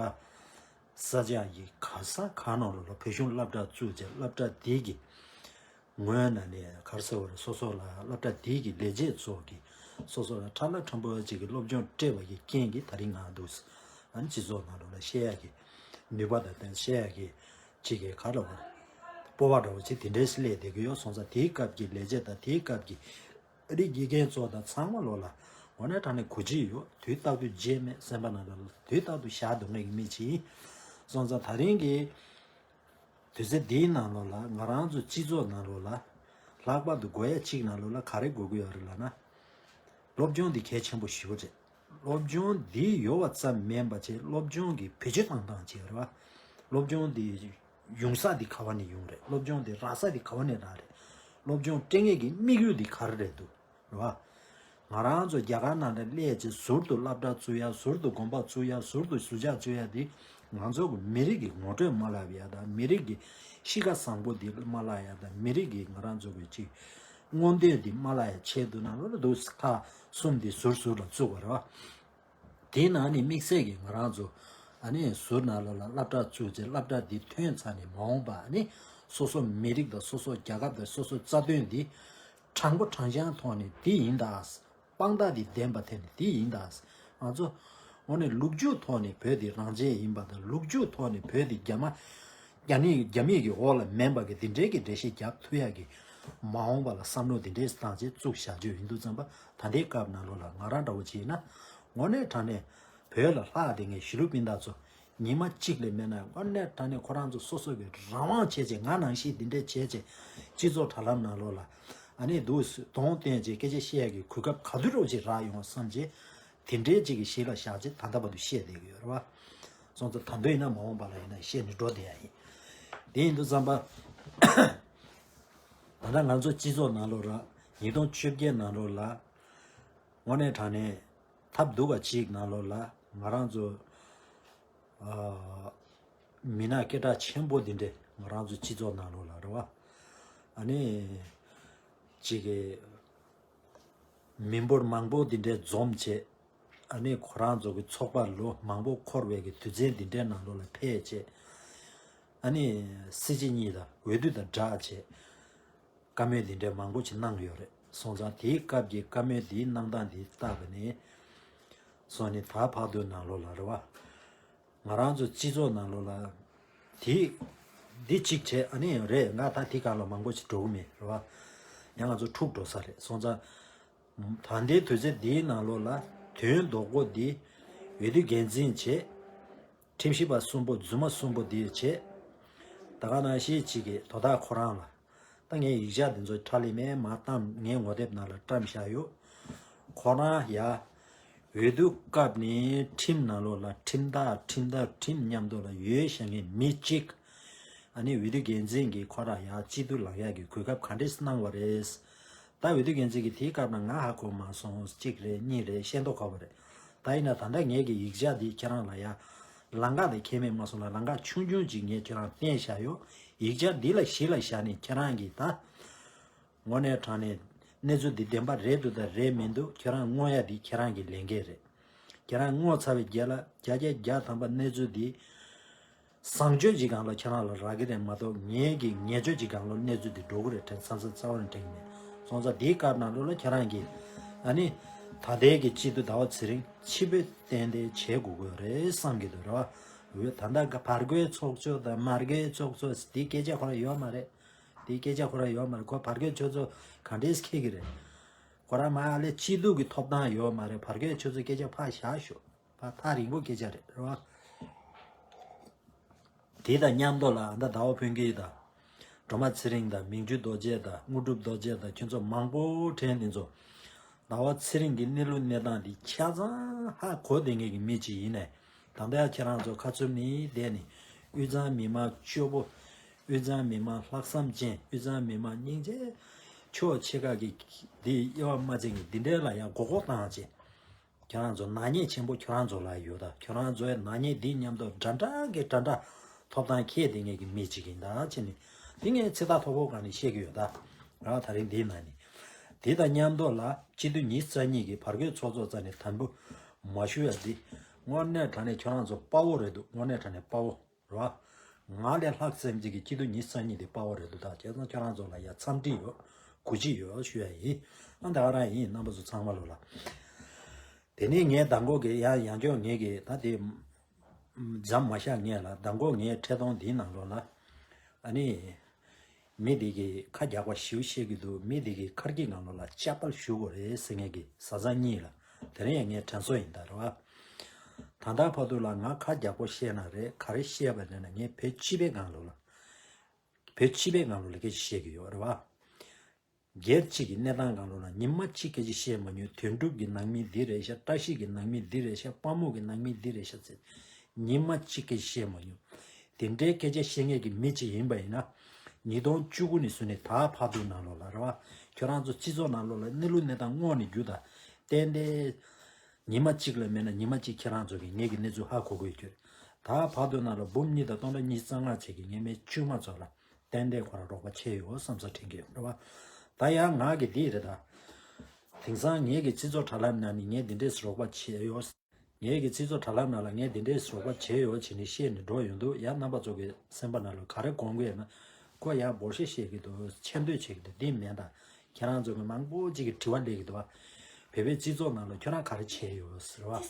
ས་ཆ་ཡི་ག་ས་ག་ནང་ལ་བོད་གཞུང་སློབ་གྲྭ་བཙུགས་བྱས་སློབ་གྲྭ་དེ་གི་ངོས་ནས་ནས་ག་རེ་ཟེར་བ་རེད། སོ་སོ་ལ་སློབ་གྲྭ་དེའི་གི་ལས་བྱེད་ཚོ་གི་སོ་སོ་ལ་ཁྲ་ལ་ཁྲ་འབུ་ཅིག་གི་སློབ་སྦྱོང་སྤྲད་པ་གི་རྐྱེན་གྱིས་ད་རིང་ང་འདུག་ཨ་ནི་སྤྱི་ཚོགས་ནང་ལོགས་ལ་བཤད་ཡ་གི་ནུས་པ་དང་ལྡན་བཤད་ཡ་གི་ཅིག་གི་ག་རེ་ལབ་དགོས་རེད། སྤོབས་པ་འདྲ་བོ་ཅིག་དེ་འདྲས་སླེབས་བསྡད་ཀྱི་ཡོད། སོང་ཙང་དེའི་སྐབས་ཀྱི་ལས་བྱེད་དང་དེའི་སྐབས་ཀྱི་ཨ་རིའི་དགེ་རྒན་ཚོ་དང་ཚང་མ་ལོ་ལ་འོ་ན་དྲང་གནས་གོ་ཅི་ཡོད། དུས་རྟག་ཏུ་བརྗེད་མེད་སེམས་པ་ནང་ལ་དུས་རྟག་ཏུ་བཞག་འདུག་ངེད་ཀྱི་མི་ཅིག་སོང་ཙང་ད་རིང་གི་དུས་ཚོད་འདིའི་ནང་ལོགས་ལ་ང་རང་ཚོ་སྤྱི་ཚོགས་ནང་ལོགས་ལ་ལྷག་པར་དུ་དགོས་ཡ་གཅིག་ནང་ལོགས་ལ་ག་རེ་དགོས་ཀྱི་ཡོད་རེད་ལབ་ན། སློབ་སྦྱོང་འདི་གལ་ཆེན་པོ་ཞེ་པོ་རེད། སློབ་སྦྱོང་འདི་ཡོད་པ་ཙམ་མིན་པ་བྱས་སློབ་སྦྱོང་གི་བེད་སྤྱོད་བཏང་སྟངས་ཅིག་རེད་བ། སློབ་སྦྱོང་འདི་ཡོང་ས་འདི་ག་བ་ནས་ཡོང་རེད། སློབ་སྦྱོང་འདི་རག་ས་འདི་ག་བ་ནས་རག་རེད། སློབ་སྦྱོང་སྤྲད་མཁན་གྱི་དམིགས་ཡུལ་འདི་ག་རེ་རེད་འདུག་རེད་བ། ང་རང་ཚོ་རྒྱ་གར་ནང་ལ་སླེབས་རྗེས་ཟུར་དུ་སློབ་གྲྭ་བཙུགས་ཡ། ཟུར་དུ་དགོན་པ་བཙུགས་ཡ། ཟུར་དུ་ཟུར་ཆག་བཙུགས་ཡ་འདི་ང་ཚོ་གི་མི་རིགས་ཀྱི་ངོ་སྤྲོད་མ་བརླག་ཡ་དང་མི་རིགས་ཀྱི་གཤིས་ཀ་བཟང་པོ་འདི་མ་བརླག་ཡ་དང་མི་རིགས་ཀྱི་ང་རང་ཚོ་གི་ཅིག་མངོན་འདོད་འདི་མ་བརླག་ཡ་ཆེད་དུ་ནང་ལོགས་ལ་འདུག་ཁག་གསུམ་འདི་ཟུར་ཟུར་ལ་བཙུགས་པ་རེད་བ། དེའི་ནང་ནས་དམིགས་བསལ་གྱིས་ང་རང་ཚོ་ཨ་ནི་ཟུར་ནང་ལོགས་ལ་སློབ་གྲྭ་བཙུགས་རྗེས་སློབ་གྲྭ་འདི་ཐོན་ཚར་ནས་མ་འོངས་པ་ཨ་ནི་སོ་སོ་མི་རིགས་དང་སོ་སོ་རྒྱལ་ཁབ་དང་སོ་སོ་རྩ་དོན་འདི་དྲང་པོ་དྲང་རྐྱང་ཐོག་ནས་འདི་ཡིན་ད། དཔང་རྟགས་འདི་བདེན་པ་དེ་ནི་འདི་ཡིན་ད། ང་ཚོ་འོ་ནས་ལོ་རྒྱུས་ཐོག་ནས་བོད་འདི་རང་བཙན་ཡིན་པ་དང་ལོ་རྒྱུས་ཐོག་ནས་བོད་འདི་རྒྱ་མ་རྒྱ་ནི་རྒྱ་མིའི་གི་འོག་ལ་མེད་པ་གི་འདི་འདྲའི་གི་འགྲེལ་བཤད་རྒྱག་ཐུབ་ཡ་གི་མ་འོངས་པ་ལ་བསམ་བློ་འདི་འདྲའི་བཏང་རྗེས་བཙུགས་བཞག་རྒྱུ་ཡིན་དུས་ཙམ་པ་ད་ལྟའི་སྐབས་ནང་ལོགས་ལ་ང་རང་འདྲ་བོ་བྱས་ན་དངོས་གནས་དྲང་གནས་བོད་ལ་ལྷག་བསྡད་མཁན་ཞི་ལུ་སྤུན་ཟླ་ཚོ་ཉི་མ་གཅིག་ལས་མེད་ན་དངོས་གནས་དྲང་གནས་ཁོ་རང་ཚོ་སོ་སོ་གི་རང་དབང་བྱས་བྱས་ང་ནང་བཞིན་འདི་འདྲས་བྱས་བྱས་སྤྱི་ཚོགས་དྲ་ལམ་ནང་ལོགས་ལ་ཨ་ནི་འདུག་གདོང་བསྟན་བྱས་སྐད་ཆ་བཤད་ཡ་གི་གོ་སྐབས་ག་དུས་འདྲ་བོ་ཅིག་རག་ཡོང་བསམ་བྱས་ དེ་འདྲའི་ཅིག་གི་གཞི་ལ་བཞག་ཅིག་ད་ལྟ་བར་དུ་བཤད་བསྡད་ཀྱི་ཡོད་རེད་བ། སོང་ཙང་ད་དུང་ཡིན་ན་མ་འོངས་པ་ལ་ཡིན་ན་བཤད་ནས་འགྲོ་བསྡད་ཡ་ཡིན། དེ་ཡིན་དུས་ཙམ་པ། ད་ལྟ་ང་ཚོ་སྤྱི་ཚོགས་ནང་ལོགས་ལ་ཉིས་སྟོང་བཅོ་བརྒྱད་ནང་ལོགས་ལ་དངོས་གནས་དྲང་གནས་ཐབས་སྡུག་པ་ཅིག་ནང་ལོགས་ལ་ང་རང་ཚོ་ཨ་མི་སྣ་སྐད་གྲགས་ཆེན་པོ་འདི་འདྲས་ང་རང་ཚོ་སྤྱི་ཚོགས་ནང་ལོགས་ལ་རེད་བ། ཨ་ནི་ཅིག་གི་མི་འབོར་མང་པོ་འདི་འདྲས་འཛོམས་བྱས། ཨ་ནི་ཁོ་རང་ཚོ་གི་ཚོགས་པ་ལོ་མང་པོ་འཁོར་བའི་གི་དུས་ཚན་འདི་འདྲའི་ནང་ལོགས་ལ་ཕེབས་བྱས། ཨ་ནི་སྲིད་སྤྱི་གཉིས་དང་འོས་བསྡུ་དང་སྦྲགས་བྱས། བཀའ་མོལ་འདི་འདྲའི་མང་པོ་ཅིག་གནང་ཡོད་རེད། སོང་ཙང་དེའི་སྐབས་ཀྱི་བཀའ་མོལ་འདིའི་གནང་སྟངས་འདི་བལྟས་པ་ནས་སོང་ནས་ད་བར་དུ་ནང་ལོགས་ལ་རེད་བ། ང་རང་ཚོ་སྤྱི་ཚོགས་ནང་ལོགས་ལ་དེ་འདི་གཅིག་བྱས། ཨ་ནི་རེད། ང་ད་དེ་གང་ལ་མང་པོ་ཅིག་འགྲོ་གི་མེད་རེད་བ། ཡང་ང་ཚོ་འཁྲུག་འགྲོ་ས་རེད། སོང་ཙང་ད་ལྟའི་དུས་ཚོད་འདིའི་ནང་ལོགས་ལ་དོན་ལྡོག་པོ་འདི་འོས་བསྡུ་འགན་འཛིན་བྱས། ཁྲིམས་ཞིབ་པ་གསུམ་པོ་རྫུན་མ་གསུམ་པོ་འདི་བྱས། ད་ག་ནང་བཞིན་གཅིག་གི་དོ་བདག་ཁོ་རང་ལ། ད་ངས་ཡིག་ཆ་འདི་ཚོ་ཁྲ་ལི་མེ་མ་བཏང་། ངའི་ངོ་དེབ་ནང་ལ་བཀྲམ་བཞག་ཡོད། ཁོ་རང་ཡ་འོས་བསྡུ་སྐབས་ནས་ཁྲིམས་ནང་ལོགས་ལ་ཁྲིམས་བདག་ཁྲིམས་བདག་ཁྲིམས་མཉམ་དུ་ལ་ཡོད་བཞག་མཁན་མི་གཅིག་ཨ་ནི་འོས་བསྡུ་འགན་འཛིན་གྱིས་ཁོ་རང་ཡ་སྐྱིད་སྡུག་ལངས་ཡག་གི་གོ་སྐབས་ག་འདྲས་གནང་བ་རེད། ད་འོས་བསྡུ་འགན་འཛིན་གྱིས་དེའི་སྐབས་ལ་ང་ཧ་གོ་མ་སོང་། གཅིག་རེད། གཉིས་རེད། ཤེས་མདོག་ཁ་པོ་རེད། ད་ཡིན་ན་ད་ལྟ་ངས་ཀྱི་ཡིག་ཆ་འདི་ཁྱེད་རང་ལ་ཡ་ལམ་ཁ་དེ་ཁྱད་མེད་མ་སོང་ལ་ལམ་ཁ་ཆུང་ཆུང་ཅིག་ངས་ཁྱེད་རང་བསྟན་བཞག་ཡོད། ཡིག་ཆ་འདི་ལ་གཞི་ལ་བཞག་ནས་ཁྱེད་རང་གིས་ད་དངོས་གནས་དྲང་གནས་གནས་ཚུལ་འདི་བདེན་པ་རེད་འདུག་དང་རེད་མི་འདུག་ཁྱེད་རང་བསྔོ་ཡ་འདི་ཁྱེད་རང་གི་ལས་འགན་རེད། ཁྱེད་རང་བསྔོ་ཚར་བའི་རྗེས་ལ་བརྒྱ་ཆ་བརྒྱ་ཐམ་པ་གནས་ཚུལ་འདི་བཟང་སྤྱོད་ཀྱི་སྒང་ལ་ཁྱེད་རང་ལ་རག་གི་རེད་མ་གཏོགས། ངེད་ཀྱི་ཉེས་སྤྱོད་ཀྱི་སྒང་ལ་གནས་ཚུལ་འདི་འགྲོ་གི་རེད་དྲན་བསམ་བསམ་རྩ་བ་ནས་དྲན་གྱི་མེད། སོང་ཙང་དེའི་སྐབས་ནང་ལོགས་ལ་ཁྱེད་རང་གིས་ཨ་ནི་ད་ལྟའི་གི་སྤྱི་འཐུས་ཟླ་བ་ཚེ་རིང་ཕྱི་པོ་ཏན་ཏན་བྱེད་དགོས་ཀྱི་རེད་བསམ་གྱི་འདུག་རེད་བ། འོ་ད་ལྟ་བར་བརྒལ་ཚོགས་གཙོ་དང་མར་བརྒལ་ཚོགས་གཙོ་དེའི་སྐད་ཆ་ཁོ་རང་ཡོད་མ་རེད། དེའི་སྐད་ཆ་ཁོ་རང་ཡོད་མ་རེད། ཁོ་བར་བརྒལ་ཆོས་ཚོགས་ག་འདྲས་འཁྱེར་གྱི་རེད། ཁོ་རང་མ་ལས་སྐྱིད་སྡུག་གི་ཐོབ་ཐང་ཡོད་མ་རེད། བར་བརྒལ་ཆོས་ཚོགས་སྐད་ཆ་ཕར་བཞག་ཤོག་ཕར་ཐག་རིང་པོ་སྐད་ཆ་རེད་རེད་བ། དེ་དང་མཉམ་དུ་ལ་ཨ་ད་ཟླ་བ་ཕུན་སྐྱིད་དང་། སྒྲོལ་མ་ཚེ་རིང་དང་། མིང་ཆུང་རྡོ་རྗེ་དང་། དངོས་གྲུབ་རྡོ་རྗེ་དང་། ཁྱོད་ཚོ་མང་པོ་དྲན་དེ་ཚོ། ཟླ་བ་ཚེ་རིང་གི་གནས་ལུགས་གནས་སྟངས་འདི་ཆ་ཚང་ཧ་གོ་བསྡད་མཁན་གྱི་མི་གཅིག་ཡིན་ནས། ད་ལྟ་ཡང་ཁྱེད་རང་ཚོ་ཁ་ཚུར་ནས་བསྡད་ནས་དབུས་གཙང་མི་མང་སྐྱོ་པོ། དབུས་གཙང་མི་མང་ལྷག་བསམ་ཅན། དབུས་གཙང་མི་མང་སྙིང་རྗེ། ཕྱོགས་ཆེ་ཁག་གི་འདི་དབྱེ་བ་མ་འབྱེད་མཁན་འདི་འདྲའི་ལ་ཡང་མགོ་སྐོར་བཏང་བྱས། ཁྱེད་རང་ཚོ་ནག་ཉེས་ཆེན་པོ་ཁྱེད་རང་ཚོ་ལ་ཡོད། ད་ཁྱེད་རང་ཚོའི་ནག་ཉེས་འདི་མཉམ་དུ་འདྲ་འདྲ་གི་འདྲ་འདྲ་ཐོབ་ཐང་འཁྱེར་བསྡད་མཁན་གྱི་མི་གཅིག་ཡིན་ད་བྱས་ནས། འདི་ངས་ཚིག་ཐག་ཐོག་པོ་སྒང་ནས་བཤད་ཀྱི་ཡོད་ད། རང་ད་རིང་འདིའི་ནང་ནས། དེ་དང་མཉམ་དུ་ལ་སྤྱི་འཐུས་ཉི་ཤུ་རྩ་གཉིས་ཀྱི་བར་བརྒལ་ཚོགས་གཙོ་རྩ་ནས་དམ་འབུལ་མ་ཞུ་ཡ་འདི་དངོས་གནས་དྲང་གནས་ཁྱོད་རང་ཚོ་དཔའ་བོ་རེད་འདུག་དངོས་གནས་དྲང་གནས་དཔའ་བོ་རེད་བ། ང་ལས་ལྷག་སེམས་ཅན་གྱི་སྤྱི་འཐུས་ཉི་ཤུ་རྩ་གཉིས་དེ་དཔའ་བོ་རེད་འདུག་ད་བྱས་ཙང་ཁྱོད་རང་ཚོ་ལ་ཡ་འཚམས་འདྲི་ཡོད། གུས་བརྩི་ཡོད་ཞུ་ཡ་ཡིན། ཨ་ད་ག་རང་ཡིན། རྣམ་པ་ཚོ་ཚང་མ་ལོ་ལ། དེ་ནས་ངས་མདང་དགོང་གི་ཡང་ཡང་སྐྱོར་ངས་གི་ད་དེ་མཚམས་མ་བཞག་ངས་ལ་མདང་དགོང་ངའི་འཕྲེད་གཏོང་འདིའི་ནང་ལོགས་ལ་ཨ་ནི། མི་དེ་གིས་ཁ་རྒྱག་པ་ཞིའུ་བཤད་ཀྱི་འདུག་མི་དེ་གིས་ཁར་གྱི་ནང་ལོགས་ལ་དཔྱད་པ་ཞུ་དགོས་རེད་ཟེར་མཁན་གྱི་བཟའ་ཚང་གཉིས་ལ་དེ་རིང་ཡང་ངས་དྲན་གསོ་ཡིན་ད་རེད་བ། ད་ལྟ་བར་དུ་ལ་ང་ཁ་རྒྱག་པོ་བཤད་ན་རེད། ག་རེ་བཤད་པ་རེད་ན་ངས་བོད་སྤྱི་པའི་སྒང་ལོགས་ལ། བོད་སྤྱི་པའི་སྒང་ལོགས་ལ་སྐད་ཆ་བཤད་ཀྱི་ཡོད་རེད་བ། སྒེར་གཅིག་གི་གནས་སྟངས་སྒང་ལོགས་ལ་ཉི་མ་གཅིག་སྐད་ཆ་བཤད་མ་མྱོང་། དོན་གྲུབ་ཀྱི་ནང་མི་འདི་རེད་ཤག་བཀྲ་ཤིས་ཀྱི་ནང་མི་འདི་རེད་ཤག་དཔའ་མོ་གི་ནང་མི་འདི་རེད་ཤག་ཟེར། ཉི་མ་གཅིག་སྐད་ཆ་བཤད་མ་མྱོང་། དེ་འདྲའི་སྐད་ཆ་བཤད་མཁན་གྱི་མི་གཅིག་ཡིན་པ་ཡིན་ན། ཉིས་སྟོང་བཅུ་དགུ་ནས་བཟུང་ནས་ད་བར་དུ་ནང་ལོགས་ལ་རེད་བ། ཁྱོད་རང་ཚོ་སྤྱི་ཚོགས་ནང་ལོགས་ལ་གནས་ལུགས་གནས་སྟངས་དངོས་ནས་རྒྱུ་དང་ཏན་ཏན། ཉི་མ་གཅིག་ལས་མེད་ན་ཉི་མ་གཅིག་ཁྱེད་རང་ཚོ་གིས་ངེད་ཀྱི་གནས་ཚུལ་ཧ་གོ་གི་ཡོད་རྒྱུ་རེད། ད་བར་དུ་ནང་ལ་འབུམ་གཉིས་དང་སྟོང་ཕྲག་གཉིས་བཅུ་རྩ་ལྔ་ཚེ་གི་ངེད་མི་དཀྱུས་མ་ཚོ་ལ་ཏན་ཏན་ཁོ་རང་རོགས་པ་བྱས་ཡོད་བསམ་ས་དྲན་གྱི་ཡོད་རེད་བ། ད་ཡང་ང་གི་འདི་རེད་ད། དེང་སང་ངེད་ཀྱི་སྤྱི་ཚོགས་དྲ་ལམ་ནང་ནས་ངས་འདི་འདྲས་རོགས་པ་བྱས་ཡོད། ངེད་ཀྱི་སྤྱི་ཚོགས་དྲ་ལམ་ནང་ལ་ངས་འདི་འདྲས་རོགས་པ་བྱས་ཡོད་བྱས་ནས་བཤད་ནས་འགྲོ་ཡོང་དུས་ཡང་རྣམ་པ་ཚོ་གི་སེམས་པ་ནང་ལ་ག་རེ་སྒོམ་གི་ཡོད་ན། ཁོ་ཡང་འབོར་ཤེས་བཤད་ཀྱི་འདུག་ཆེ་འདོད་བྱེད་ཀྱི་འདུག་འདི་མེད་ད། ཁྱེད་རང་ཚོ་གི་མང་པོ་ཅིག་གི་དྲི་བ་སླེབས་ཀྱི་འདུག་བ། བོད་པའི་སྤྱི་ཚོགས་ནང་ལ་ཁྱོད་རང་ག་རེ་བྱས་ཡོད་ཟེར་བ།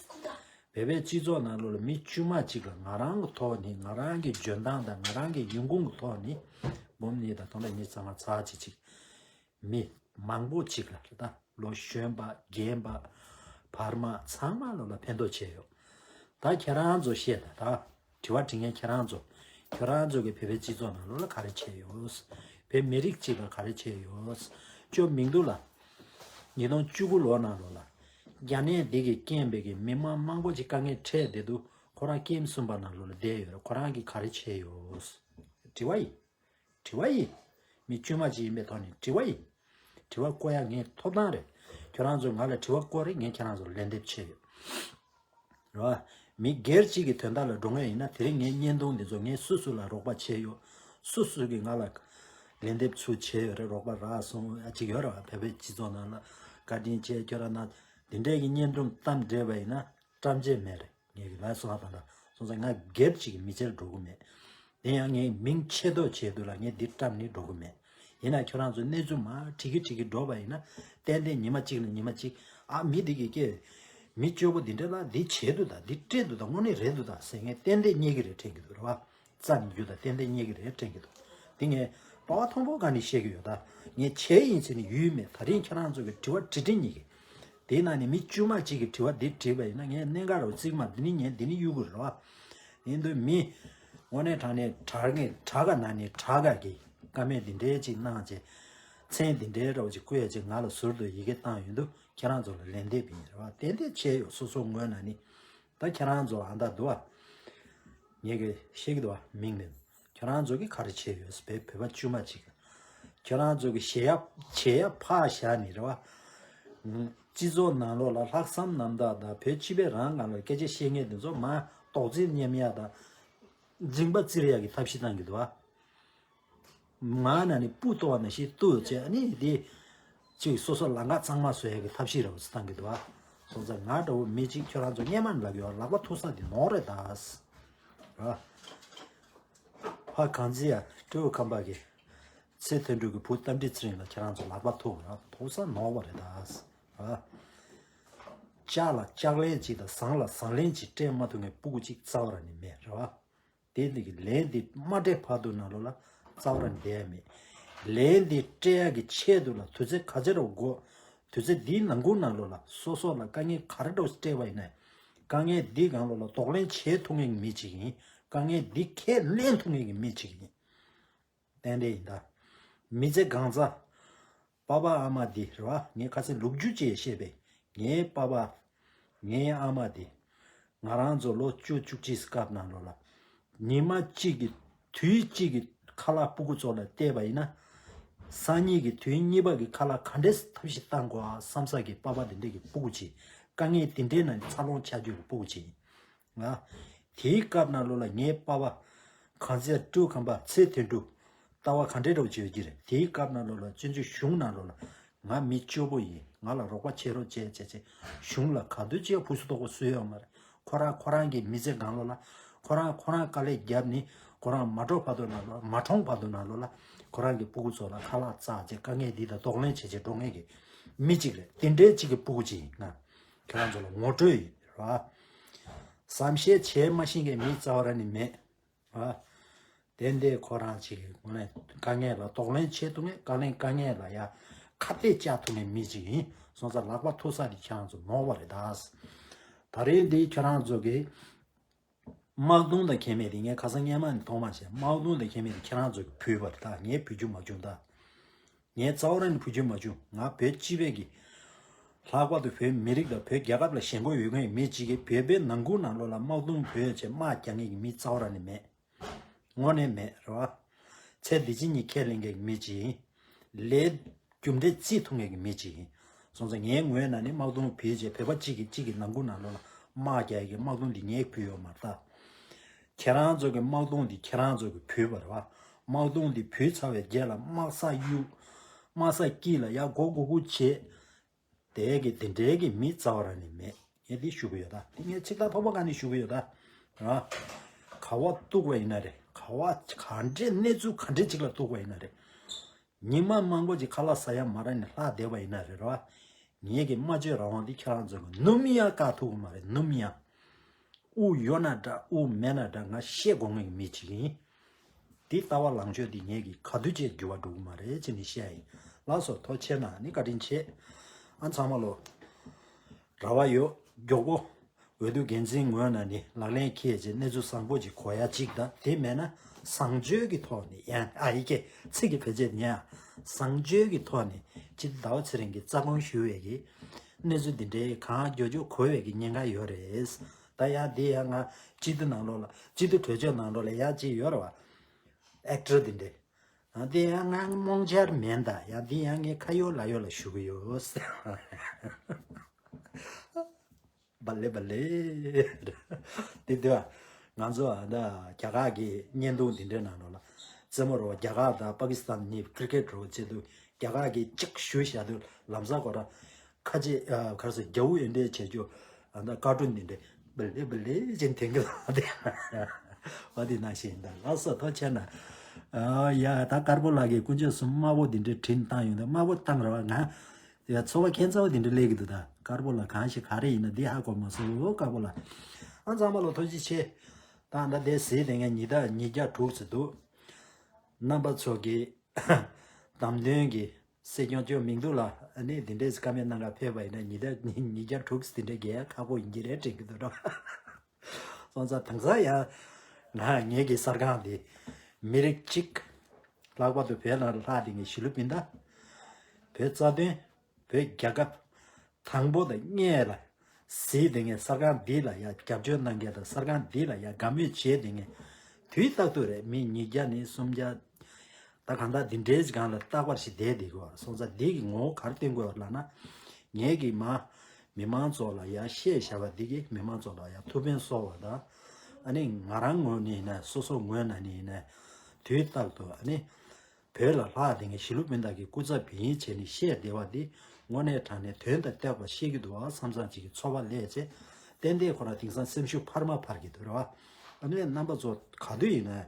བོད་པའི་སྤྱི་ཚོགས་ནང་ལོགས་ལ་མི་དཀྱུས་མ་གཅིག་ལ་ང་རང་གི་ཐོག་ནས་ང་རང་གི་འཇོན་ཐང་དང་ང་རང་གི་ཡོན་ཁུངས་ཀྱི་ཐོག་ནས་འབུམ་གཉིས་དང་སྟོང་ཕྲག་ཉི་ཤུ་རྩ་ལྔ་ཚར་གཅིག་གཅིག་མི་མང་པོ་གཅིག་ལ་རེད་ད། ལོ་གཞོན་པ་རྒན་པ་བར་མ་ཚང་མ་ལོ་ལ་ཕན་ཐོགས་བྱས་ཡོད། ད་ཁྱེད་རང་ཚོ་བཤད་ད་ད། དྲི་བ་དྲི་མཁན་ཁྱེད་རང་ཚོ། ཁྱོད་རང་ཚོ་གི་བོད་པའི་སྤྱི་ཚོགས་ནང་ལོགས་ལ་ག་རེ་བྱས་ཡོད། བོད་མི་རིགས་གཅིག་ལ་ག་རེ་བྱས་ཡོད། ཅོ་མིང་འདུག་ལ། ཉིས་སྟོང་བཅུ་དགུ་ལོ་ནང་ལོགས་ལ། རྒྱ་ནད་འདི་གིས་རྐྱེན་པས་ཀྱི་མི་མང་མང་པོ་ཅིག་དཀའ་ངལ་འཕྲད་བསྡད་འདུག་ཁོ་རང་ཀེམ་གསུམ་པ་ནང་ལོགས་ལ་བསྡད་ཡོད་རེད། ཁོ་རང་གིས་ག་རེ་བྱས་ཡོད། དྲི་བ་ཡིན། དྲི་བ་ཡིན། མི་དཀྱུས་མ་ཅིག་ཡིན་པའི་ཐོག་ནས་དྲི་བ་ཡིན། དྲི་བ་བཀོད་ཡ་ངའི་ཐོབ་ཐང་རེད། ཁྱོད་རང་ཚོས་ང་ལ་དྲི་བ་བཀོད་རེད། ངས་ཁྱེད་རང་ཚོར་ལན་འདེབས་བྱས་ཡོད། རེད་བ། མི་སྒེར་གཅིག་གི་དོན་དག་ལ་འགྲོ་ངེས་ཡིན་ན། དེ་རིང་ངའི་བརྙན་ཐུང་འདི་ཚོ་ངས་སུ་སུ་ལ་རོགས་པ་བྱས་ཡོད། སུ་སུ་གིས་ང་ལ་ལན་འདེབས་ཚུར་བྱས་ཡོད་རེད། རོགས་པ་རག་སོང་ཨ་ཅིག་ཡོད་རེད་བ། བོད་པའི་སྤྱི་ཚོགས་ནང་ལ་བཀའ་དྲིན་ཆེ་ཁྱོད་རང་ན་འདི་འདྲའི་གི་བརྙན་ཐུང་གཏམ་འདྲེས་པ་ཡིན་ན་བཀྲམ་བྱས་མེད་རེད། ངས་གི་ལ་སོང་བ་དང་འདྲ་སོང་ཙང་ང་སྒེར་གཅིག་གི་མི་ཚེར་འགྲོ་གི་མེད། དེ་ཡང་ངས་མིང་ཆེ་མདོག་བྱས་དུས་ལ་ངས་འདི་བཀྲམ་ནས་འགྲོ་གི་མེད། ཡིན་ན་ཁྱོད་རང་ཚོ་གནས་ཚུལ་མར་བྲིས་ཀྱི་བྲིས་ཀྱི་འགྲོ་བ་ཡིན་ན། ཏན་ཏན་ཉི་མ་གཅིག་ལ་ཉི་མ་གཅིག་ཨ་མི་འདི་གི་སྐད། མི་སྐྱོ་པོ་འདི་འདྲ་ལ་འདི་བྱས་འདུག་ད་འདི་སྤྲད་འདུག་ད་དངོས་གནས་རེད་འདུག་ད་ཟེར་ངས་ཏན་ཏན་རྙེད་ཀྱི་རེད་དྲན་གྱི་འདུག་རེད་བ། རྩ་ནས་རྒྱུ་དང་ཏན་ཏན་རྙེད་ཀྱི་རེད་དྲན་གྱི་འདུག་དེ་ངས་པ་ཕ་མཐོན་པོ་ག་ནས་བཤད་ཀྱི་ཡོད་ད། ངས་བྱས་ཡིན་ཟེར་ནས་ཡུལ་མེད། ད་རིང་ཁྱེད་རང་ཚོ་གི་དྲི་བ་དྲི་དྲི་གཉིས་ཀྱི་དེའི་ནང་ནས་མི་དཀྱུས་མ་གཅིག་གིས་དྲི་བ་འདི་དྲིས་པ་ཡིན་ན། ངས་གནད་འགག་རོ་ཚིག་མ་འདི་ནི་ངས་འདི་ནི་གཡུག་དགོས་རེད་བ། ཡིན་དུས་མི་དངོས་གནས་དྲང་གནས་དྲག་ངས་དྲག་ག་ན་ནས་དྲག་ག་གི་ཀ་མེད་འདི་འདྲའི་ཅིག་གནང་བྱས། མཚན་འདི་འདྲའི་རོ་ཅིག་བཀོད་ཡ་ཅིག་ང་ལ་ཟུར་དུ་ཡི་གེ་བཏང་ཡོད་འདུག་ཁྱེད་རང་ཚོ་ལ་ལན་འདེབས་ཡིན་རེད་བ། ཏན་ཏན་བྱས་ཡོད་སོ་སོ་ངོས་ན་ནི། ད་ཁྱེད་རང་ཚོ་ཨ་མདའ་འདུག་བ། ངས་གི་ཤེས་ཀྱི་འདུག་བ་མིང་ནས། ཁྱེད་རང་ཚོ་གི་ག་རེ་བྱས་ཡོད་བོད་བོད་པ་དཀྱུས་མ་ཅིག་ཁྱེད་རང་ཚོ་གི་བྱེད་ཡ་བྱེད་ཡ་ཕར་བཞག་ནས་རེད་བ། སྤྱི་ཚོགས་ནང་ལོགས་ལ་ལྷག་བསམ་རྣམ་དག་དང་བོད་སྤྱི་པའི་རང་སྒང་ལ་སྐད་ཆ་བཤད་མཁན་དེ་ཚོ་མར་དོགས་རྩིས་མཉམ་ཡ་དང་། འཛིང་པ་བཙིར་ཡ་གི་ཐབས་ཤེས་བཏང་གི་འདུག་བ། མར་ན་ནས་སྤུ་གཏོར་ནས་ཤི་གཏུག་བྱས་ཨ་ནི་དེ། ཅིག་སོ་སོ་ལམ་ཁ་གཙང་མ་བཟོ་ཡ་གི་ཐབས་ཤེས་རེད་བ་བཏང་གི་འདུག་བ། སོང་ཙང་ང་འདྲ་བོ་མི་གཅིག་ཁྱོད་རང་ཚོ་སྔན་མ་ནས་ལབ་ཡོད། ལག་པ་ཐུག་ས་དེ་ནོར་རེད་ད། ར། ཕ་གང་ཚི་ཡ་སྤྲེའུ་ཁམས་པ་གི། ཚེ་དོན་གྲུབ་ཀྱི་བུ་རྟ་མགྲིན་ཚེ་རིང་ལ་ཁྱེད་རང་ཚོ་ལག་པ་ཐུག་ར་ཐུག་ས་ནོར་བ་རེད་ད། ར། ལྕགས་ལ་ལྕགས་ལན་གཅིག་དང་ཟངས་ལ་ཟངས་ལན་གཅིག་སྤྲད་མ་ཐུབ་མཁན་སྤུ་གུ་གཅིག་རྩ་བ་ར་ནི་མེད་རེད་བ། དེ་ནི་གི་ལན་དེ་མ་སྤྲད་བར་དུ་ནང་ལོགས་ལ་རྩ་བ་ར་ནི་བསྡད་ཡ་མེད། ལན་དེ་སྤྲད་ཡ་གི་ཆེད་དུ་ལ་དུས་ཚོད་ག་ཚོད་ར་དགོས། དུས་ཚོད་འདིའི་ནང་ཁུལ་ནང་ལོགས་ལ་སོ་སོ་ལ་དཀའ་ངལ་ག་རེ་འདྲ་སྤྲད་པ་ཡིན་ན། དཀའ་ངལ་འདི་སྒང་ལོགས་ལ་གདོང་ལེན་བྱེད་ཐུབ་མཁན་གྱི་མི་གཅིག་ཡིན། དཀའ་ངལ་འདི་ཁས་ལེན་ཐུབ་མཁན་གྱི་མི་གཅིག་ཡིན། ཏན་ཏན་ཡིན་ད། མི་ཚེ་གང་ཚ། པ་ཕ་ཨ་མ་འདི་རེད་བ། ངས་ཁ་སང་ལོ་རྒྱུས་ཅིག་བཤད་པས། ངའི་པ་ཕ། ངའི་ཨ་མ་འདི། ང་རང་ཚོ་ལོ་བཅུ་བཅུ་གཅིག་སྐབས་ནང་ལོགས་ལ། ཉི་མ་གཅིག་གི་དུས་གཅིག་གི་ཁ་ལག་སྤུ་གུ་ཚོ་ལ་བལྟས་པ་ཡིན་ན། སང་ཉིན་གྱི་དུས་གཉིས་པ་གི་ཁ་ལག་ག་འདྲས་ཐབས་ཤེས་བཏང་དགོས་ཨ་བསམ་ས་གི་པ་ཕ་འདི་འདྲས་ཀྱི་སྤུ་གུ་ཅིག་དཀའ་ངལ་འདི་འདྲའི་ནང་ནས་འཚར་ལོངས་བྱ་རྒྱུ་གི་སྤུ་གུ་ཅིག་ཡིན། ང་། དེའི་སྐབས་ནང་ལོགས་ལ་ངའི་པ་ཕ། གང་ཟེར་སྤྲེའུ་ཁམས་པ་ཚེ་དོན་གྲུབ། ལྟ་བ་ག་འདྲའི་འདྲ་བོ་བྱེད་ཀྱི་རེད། དེའི་སྐབས་ནང་ལོགས་ལ་སྤྱི་ཚོགས་གཞུང་ནང་ལོགས་ལ། ང་མི་སྐྱོ་པོ་ཡིན། ང་ལ་རོགས་པ་བྱེད་རོགས་བྱེད་བྱེད་བྱེད། གཞུང་ལ་ག་དུས་ཅིག་ཕུ་སུ་དོག་པོ་སུ་ཡོད་མ་རེད། ཁོ་རང་ཁོ་རང་གི་མི་ཚེ་སྒང་ལོགས་ལ། ཁོ་རང་ཁོ་རང་དཀའ་ལས་བརྒྱབ་ནས་ཁོ་རང་མ་གྲོངས་བར་དུ་ནང་ལོགས་མ་གྲོངས་བར་དུ་ནང་ལོགས་ལ། ཁོ་རང་གི་སྤུ་གུ་ཚོ་ལ་ཁ་ལག་བཙགས་བྱས་དཀའ་ངལ་འདི་དང་གདོང་ལེན་བྱེད་བྱེད་འགྲོ་མཁན་གྱི་མི་གཅིག་རེད། དེ་འདྲའི་གཅིག་གི་སྤུ་གུ་གཅིག་ཡིན་ང་། ཁྱེད་རང་ཚོ་ལ་ངོ་སྤྲོད་ཡིན་ར། བསམ་ཤེས་བྱེད་མ་ཤེས་མཁན་མི་རྩ་བ་ར་ནི་མེད་ར། དེ་འདྲའི་ཁོ་རང་གཅིག་གི་ངོས་ནས་དཀའ་ངལ་ལ་གདོང་ལེན་བྱེད་ཐུབ་མཁན། དཀའ་ལས་དཀའ་ངལ་ལ་ཡ་ཁ་གཏད་བཅག་ཐུབ་མཁན་མི་གཅིག་ཡིན་སོང་ཙང་། ལག་པ་ཐུག་ས་དེ་ཁྱེད་རང་ཚོ་ནོར་བ་རེད་ད། ད་རེས་འདི་ཁྱེད་རང་ཚོ་གི་དམག་དོན་དང་ཁྱད་མེད་དེ་ངས་ཁ་སང་སྔན་མ་ནས་མཐོང་མ་བྱས། དམག་དོན་དང་ཁྱད་མེད་དེ་ཁྱེད་རང་ཚོ་གི་བུད་པ་རེད་ད། ངས་བུད་རྒྱུ་མ་བྱུང་ད། ངས་རྩ་བ་ར་ནས་བུད་རྒྱུ་མ་བྱུང་། ང་བོད་སྤྱི་པའི་གི། ལྷག་པར་དུ་བོད་མི་རིགས་དང་བོད་རྒྱལ་ཁབ་ལ་ཞེན་ཁོག་ཡོད་མཁན་མི་གཅིག་གིས་བོད་པའི་ནང་ཁུལ་ནང་ལོགས་ལ་དམག་དོན་བོད་ཅེས་དམག་རྒྱག་མཁན་གྱི་མི་རྩ་བ་ར་ནས་མེད། དངོས་གནས་མེད་རེད་བ། ཚེ་འདི་ཕྱི་གཉིས་ཁས་ལེན་མཁན་གྱི་མི་གཅིག་ཡིན། ལས་རྒྱུ་འབྲས་བརྩི་ཐུབ་མཁན་གྱི་མི་གཅིག་ཡིན་སོང་ཙང་། ངའི་ངོས་ནས་ནི་དམག་དོན་བོད་ཅེས་བོད་པ་གཅིག་གིས་གཅིག་གི་ནང་ཁུལ་ནང་ལོགས་ལ་དམག་རྒྱག་ཡ་གི་དམག་དོན་འདི་ངས་བུད་ཡོད་མ་རེད་ད། ཁྱེད་རང་ཚོ་གི་དམག་དོན་འདི་ཁྱེད་རང་ཚོ་གི་བུད་པ་རེད་བ། དམག་དོན་འདི་བུད་ཚར་བའི་རྗེས་ལ་དམག་ས་གཡུག་དམག་ས་དཀྱིལ་ལ་ཡར་མགོ་སྒུར་སྒུར་བྱེད། དེ་གི་དེ་འདྲའི་གི་མི་རྩ་བ་ར་ནི་མེད། ངས་འདི་ཞུ་གི་ཡོད་ད། དེ་ངས་ཚིག་ཐག་ཕོག་པོ་ག་ནས་ཞུ་གི་ཡོད་ད། ར། ག་བ་གཏུག་པ་ཡིན་ན་རེད། ག་བ་ག་འདྲའི་གནས་ཚུལ་ག་འདྲའི་ཅིག་ལ་གཏུག་པ་ཡིན་ན་རེད། ཉི་མ་མང་པོ་ཅིག་ཁ་ལག་ཟ་ཡ་མ་རག་ནས་ལྷག་བསྡད་པ་ཡིན་ན་རེད་ར། ངེད་ཀྱི་སྨྲ་བརྗོད་རང་དབང་འདི་ཁྱེད་རང་ཚོ་གི་ནུབ་ཡང་བཀག་ཐུབ་ཀྱི་མ་རེད། ནུབ་ཡང་། དབུགས་ཡོད་ན་འདྲ་དབུགས་མེད་ན་འདྲ་ང་བཤད་དགོས་ངེས་ཀྱི་མི་ཅིག་ཡིན། འདི་ལྟ་བ་ལངས་ཕྱོགས་འདི་ངེད་ཀྱི་ག་དུས་བྱས་འགྱུར་བ་འགྲོ་གི་མ་རེད་ཅེས་ནི་བཤད་ཡིན། ལགས་སོ། ཐུགས་རྗེ་གནང་། ནི་བཀའ་དྲིན་ཆེ། ཨ་ཚང་མ་ལོ། ར་བ་ཡོད། མགྱོགས་པོ། འོས་བསྡུ་འགན་འཛིན་ངོས་ནས་ནི་ལག་ལེན་འཁེལ་རྗེས་གནས་ཚུལ་བཟང་པོ་ཅིག་གོ་ཡ་གཅིག་དང་། དེ་མེད་ན་བཟང་སྤྱོད་ཀྱི་ཐོག་ནས་ཡང་ཨ་ཡི་གེ་ཚིག་གི་བེད་སྤྱད་ཉན། བཟང་སྤྱོད་ཀྱི་ཐོག་ནས་སྤྱི་ཟླ་བ་ཚེ་རིང་གིས་རྩ་དགོངས་ཞུ་བའི་གི་ གནས་ཚུལ་འདི་འདྲའི་གང་མགྱོགས་མགྱོགས་གོ་བའི་གི་ཉེན་ཁ་ཡོད་རེད། ད་ཡང་འདི་ཡང་ང་སྤྱི་འཐུས་ནང་ལོགས་ལ་སྤྱི་འཐུས་གྲོས་ཆོད་ནང་ལོགས་ལ་ཡང་ཅིག་ཡོད་རེད་བ། ཨེག་ཊར་འདི་འདྲའི། ཨ་འདི་ཡང་ང་རྨོངས་འཆར་མེད་ད། ཡང་འདི་ཡང་ངས་ཁ་ཡོད་ལག་ཡོད་ལ་ཞུ་གི་ཡོད། བ་ལེ་བ་ལེ། དེ་དུས་ང་ཚོ་ཨ་ད་རྒྱ་གར་གྱི་བརྙན་ཐུང་འདི་འདྲའི་ནང་ལོགས་ལ་རྩེད་མོ་རོ་རྒྱ་གར་དང་པ་ཀི་སི་ཐན་གཉིས་ཀི་རི་ཀེ་ཊི་རོ་བྱེད་དུས་རྒྱ་གར་གྱིས་གཅིག་ཞུས་བཞག་དུས་ལམ་སང་ཁོ་རང་ཁ་ཆེ་ཨ་གར་སོ་རྒྱ་བོ་ཨེ་འདྲའི་བྱེད་རྒྱུ་ཨ་ད་ཀར་ཊུན་འདི་འདྲའི་བ་ལེ་བ་ལེ་ཅན་དེང་གི་ལ་དེ་བ་དེ་ནང་བཞིན་ད་ལགས་སོ་ཐུགས་རྗེ་ཆེ་ན། ཨ་ཡ་ད་དཀར་པོ་ལགས་ཀྱིས་དཀོན་མཆོག་གསུམ་དམར་པོ་འདི་འདྲའི་བྲིས་བཏང་ཡོང་དུས་དམར་པོ་བཏང་ར་བ་ང་། ཡ་ཚོར་བ་ཁྱད་མཚར་བ་དེ་འདྲ་སླེབས་ཀྱི་འདུག་ད་དཀར་པོ་ལ་གང་ཞིག་ག་རེ་ཡིན་ན་འདི་ཧ་གོ་མ་སོང་། དཀར་པོ་ལ་ཨ་ཚང་མ་ལ་ཐུགས་རྗེ་ཆེ། ད་ད་དེ་ཟེར་དེ་ངས་ཉི་ཟླ་ཉིས་བརྒྱ་དྲུག་ཙམ་འདུག་རྣམ་པ་ཚོ་གི་བདམས་ཐོན་གྱི་སྲིད་སྐྱོང་ཅོ་མིང་འདུག་ལ་ཨ་ནི་འདི་འདྲས་བཀའ་མོལ་གནང་ག་ཕེབས་པ་ཡིན་ན་ཉི་ཟླ་ཉིས་བརྒྱ་དྲུག་ཙམ་དེ་འདྲས་རྒྱལ་ཁག་པོ་ཡིན་གྱི་རེད་དྲན་གྱི་འདུག་རོགས། སོང་ཙང་དེང་སང་ཡང་ང་ངེད་ཀྱི་གསར་ཁང་འདི་མི་རིགས་གཅིག་ལྷག་པར་དུ་བོད་ནང་ལ་ལྷག་དེ་ངས་གཞིས་ལུས་སྤུན་ཟླ། བོད་རྩ་དོན། བོད་རྒྱལ་ཁབ། དང་པོ་དང་སྔོན་ལ་གཟིགས་དེ་ངས་གསར་ཁང་འདི་ལ་ཡང་རྒྱབ་སྐྱོར་གནང་མཁན་དང་གསར་ཁང་འདི་ལ་ཡང་དགའ་མོས་བྱས་དེ་ངས་དུས་རྟག་ཏུ་རེད་མི་ཉིས་བརྒྱ་ནས་སུམ་བརྒྱ། ད་གང་ལྟར་འདི་འདྲའི་སྒང་ལ་རྟག་པར་ཞིག་བསྡད་བསྡད་དགོས་པ་སོང་ཙང་འདི་གི་ངོ་བོ་ག་རེ་སྟོན་དགོས་པ་ལབ་ན། ངེད་ཀྱིས་མ་མི་མང་ཚོ་ལ་ཡང་བཤད་བཞག་པ་འདི་གིས་མི་མང་ཚོ་ལ་ཡང་ཐུགས་ཕན་གསོ་བ་དང་། ཨ་ནི་ང་རང་ངོས་ནས་ཡིན་ན་སོ་སོ་ངོས་ནས་ཡིན་ན་དུས་རྟག་ཏུ་ཨ་ནི་བོད་ལ་ལྷག་དེ་ངས་གཞིས་ལུས་སྤུན་ཟླ་གི་སྐུ་ཚབ་ཡིན་བྱས་ནས་བཤད་བསྡད་པ་འདི་དངོས་གནས་དྲང་གནས་དོན་དང་ལྡན་པ་བཤད་ཀྱི་འདུག་བ་བསམ་བསམ་ཅིག་གི་ཚོར་བ་སླེབས་བྱས་ཏན་ཏན་ཁོ་རང་དེང་སང་སེམས་ཤུགས་འཕར་མ་འཕར་གྱི་འདུག་རེད་བ། ཨ་ནི་རྣམ་པ་ཚོ་ག་དུས་ཡིན་ན་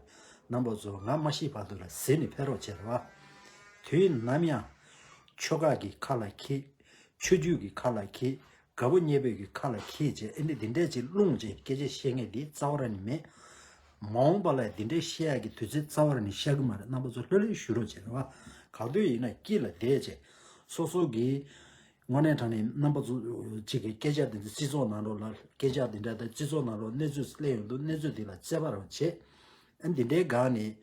རྣམ་པ་ཚོ་ང་མ་ཤི་བར་དུ་ལ་གཟིགས་ནས་ཕེབས་རོགས་བྱེད་རོགས། དུས་ནམ་ཡང་ཆོལ་ཁ་གི་ཁ་ལ་འཁྱེར། ཆོས་བརྒྱུད་ཀྱི་ཁ་ལ་འཁྱེར། དགའ་པོ་ཉེ་པོ་གི་ཁ་ལ་འཁྱེར་བྱས་ཨ་ནི་འདི་འདྲས་ཅིག་རླུང་བྱས་སྐད་ཆ་བཤད་མཁན་འདི་རྩ་བ་རང་ནས་མེད། མ་འོངས་པ་ལ་འདི་འདྲས་བཤད་ཡག་གི་དུས་ཚོད་རྩ་བ་རང་ནས་ཤར་གི་མ་རེད། རྣམ་པ་ཚོ་ལྷོད་ལྷོད་བཞུགས་རོགས་བྱེད་རོགས། ག་དུས་ཡིན་ན་དཀྱིལ་ལ་བསྡད་བྱས་སོ་སོ་གི་དངོས་གནས་དྲང་གནས་རྣམ་པ་ཚོ་གཅིག་གི་སྐད་ཆ་དེ་ཚོ་སྤྱི་ཚོགས་ནང་ལོགས་ལ་སྐད་ཆ་དེ་འདྲ་དང་སྤྱི་ཚོགས་ནང་ལོགས་གནས་ཚུལ་སླེབས་ཡོང་དུས་གནས་ཚུལ་དེ་ལ་རྩོད་པ་རང་བྱེད། ཨ་འདི་འདྲའི་སྒང་ནས་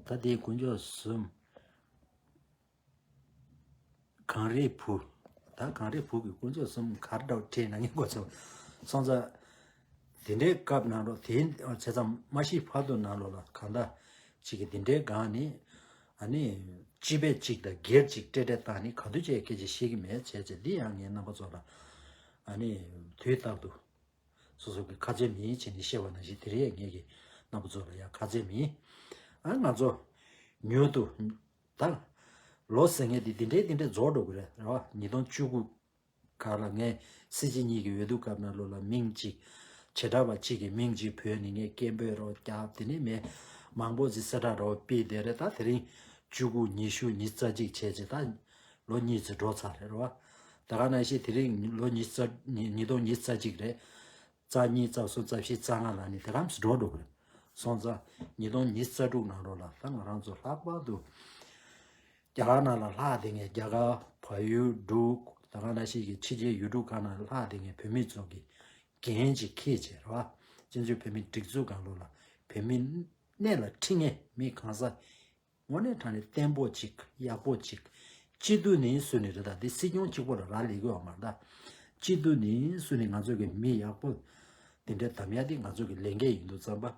ད་དེའི་དཀོན་མཆོག་གསུམ་གངས་རིའི་བུ། ད་གངས་རིའི་བུ་གི་དཀོན་མཆོག་གསུམ་གར་འདྲ་བྲིས་ན་ངས་གོ་ཚོད་སོང་ཙང་། དེ་འདྲའི་སྐབས་ནང་ལོགས་དེ་བྱས་ཙང་མ་ཤི་བར་དུ་ནང་ལོགས་ལ་གང་ལྟར་ཅིག་གི་དེ་འདྲའི་སྒང་ནས་ཨ་ནི་སྤྱི་པའི་གཅིག་དང་སྒེར་གཅིག་སྤྲེལ་སྤྲེལ་བཏང་ནས་ག་དུས་བྱས་སྐད་ཆ་བཤད་ཀྱི་མེད་བྱས་བྱས་འདི་ཡང་ངའི་རྣམ་པ་ཚོ་ལ་ཨ་ནི་དུས་རྟག་ཏུ་སོ་སོ་གི་ཁ་ཚེམ་ཡིན་བྱས་ནས་བཤད་པ་ནང་བཞིན་དེ་རིང་ངེད་ཀྱི་རྣམ་པ་ཚོ་ལ་ཡང་ཁ་ཚེམ་ཡིན། ཨ་ང་ཚོ་མྱུར་དུ་ད་ལོ་ཟེར་མཁན་འདི་འདི་འདྲའི་འདི་འདྲའི་རྫོགས་འགྲོ་གི་རེད་རེད་བ། ཉིས་སྟོང་བཅུ་དགུ་ག་ལ་ངས་སྲིད་སྤྱི་གཉིས་ཀྱི་འོས་བསྡུ་སྐབས་ནང་ལོགས་ལ་མིང་གཅིག་བྱེ་བྲག་པ་གཅིག་གི་མིང་གཅིག་བོས་ནས་ངས་སྐད་འབོད་རོགས་རྒྱབ་དེ་ནས་མེད་མང་པོ་ཅིག་གསལ་བསྒྲགས་རོགས་ཕུལ་བསྡད་རེད། ད་དེ་རིང་བཅུ་དགུ་ཉི་ཤུ་ཉི་ཤུ་རྩ་གཅིག་བྱས་ཅིག་ད་ལོ་གཉིས་ཙམ་འགྲོ་ཚར་རེད་རེད་བ། ད་ག་ནང་བཞིན་དེ་རིང་ལོ་ཉི་ཤུ་རྩ་ཉིས་ཉིས་སྟོང་ཉི་ཤུ་རྩ་གཅིག་རེད། རྩ་གཉིས་རྩ་གསུམ་རྩ་བཞི་རྩ་ལྔ་ལ་ནི་དེ་གམ་ཞིག་འགྲོ་འགྲོ་གི་རེད། སོང་ཙང་ཉིས་སྟོང་ཉི་ཤུ་རྩ་དྲུག་ནང་ལོགས་ལ་ད་ང་རང་ཚོ་ལྷག་པར་དུ་རྒྱ་གར་ནང་ལ་ལྷག་དེ་ངས་རྒྱ་གར་བལ་ཡུལ་འབྲུག་ད་ག་ནང་བཞིན་གྱི་ཕྱི་རྒྱལ་ཡུལ་གྲུ་གང་ནང་ལ་ལྷག་དེ་ངས་བོད་མི་ཚོ་གི་འགན་ཅིག་འཁྱེར་བྱས་རེད་བ། བཙན་བྱོལ་བོད་མི་སྒྲིག་འཛུགས་སྒང་ལོགས་ལ་བོད་མི་གནད་ལ་འཁྲི་མཁན་མི་གང་ཟག་དངོས་གནས་དྲང་གནས་བརྟན་པོ་གཅིག་ཡག་པོ་གཅིག་སྤྱི་འཐུས་ནས་བཟུང་ནས་རེད། ད་འདི་སྲིད་སྐྱོང་གཅིག་པོ་ལ་རག་ལས་ཀྱི་ཡོད་མ་རེད་ད། སྤྱི་འཐུས་ནས་བཟུང་ནས་ང་ཚོ་གི་མི་ཡག་པོ་དེ་འདྲའི་འདེམས་ཡ་དེ་ང་ཚོ་གི་ལས་འགན་ཡིན་དུས་ཙམ་པ།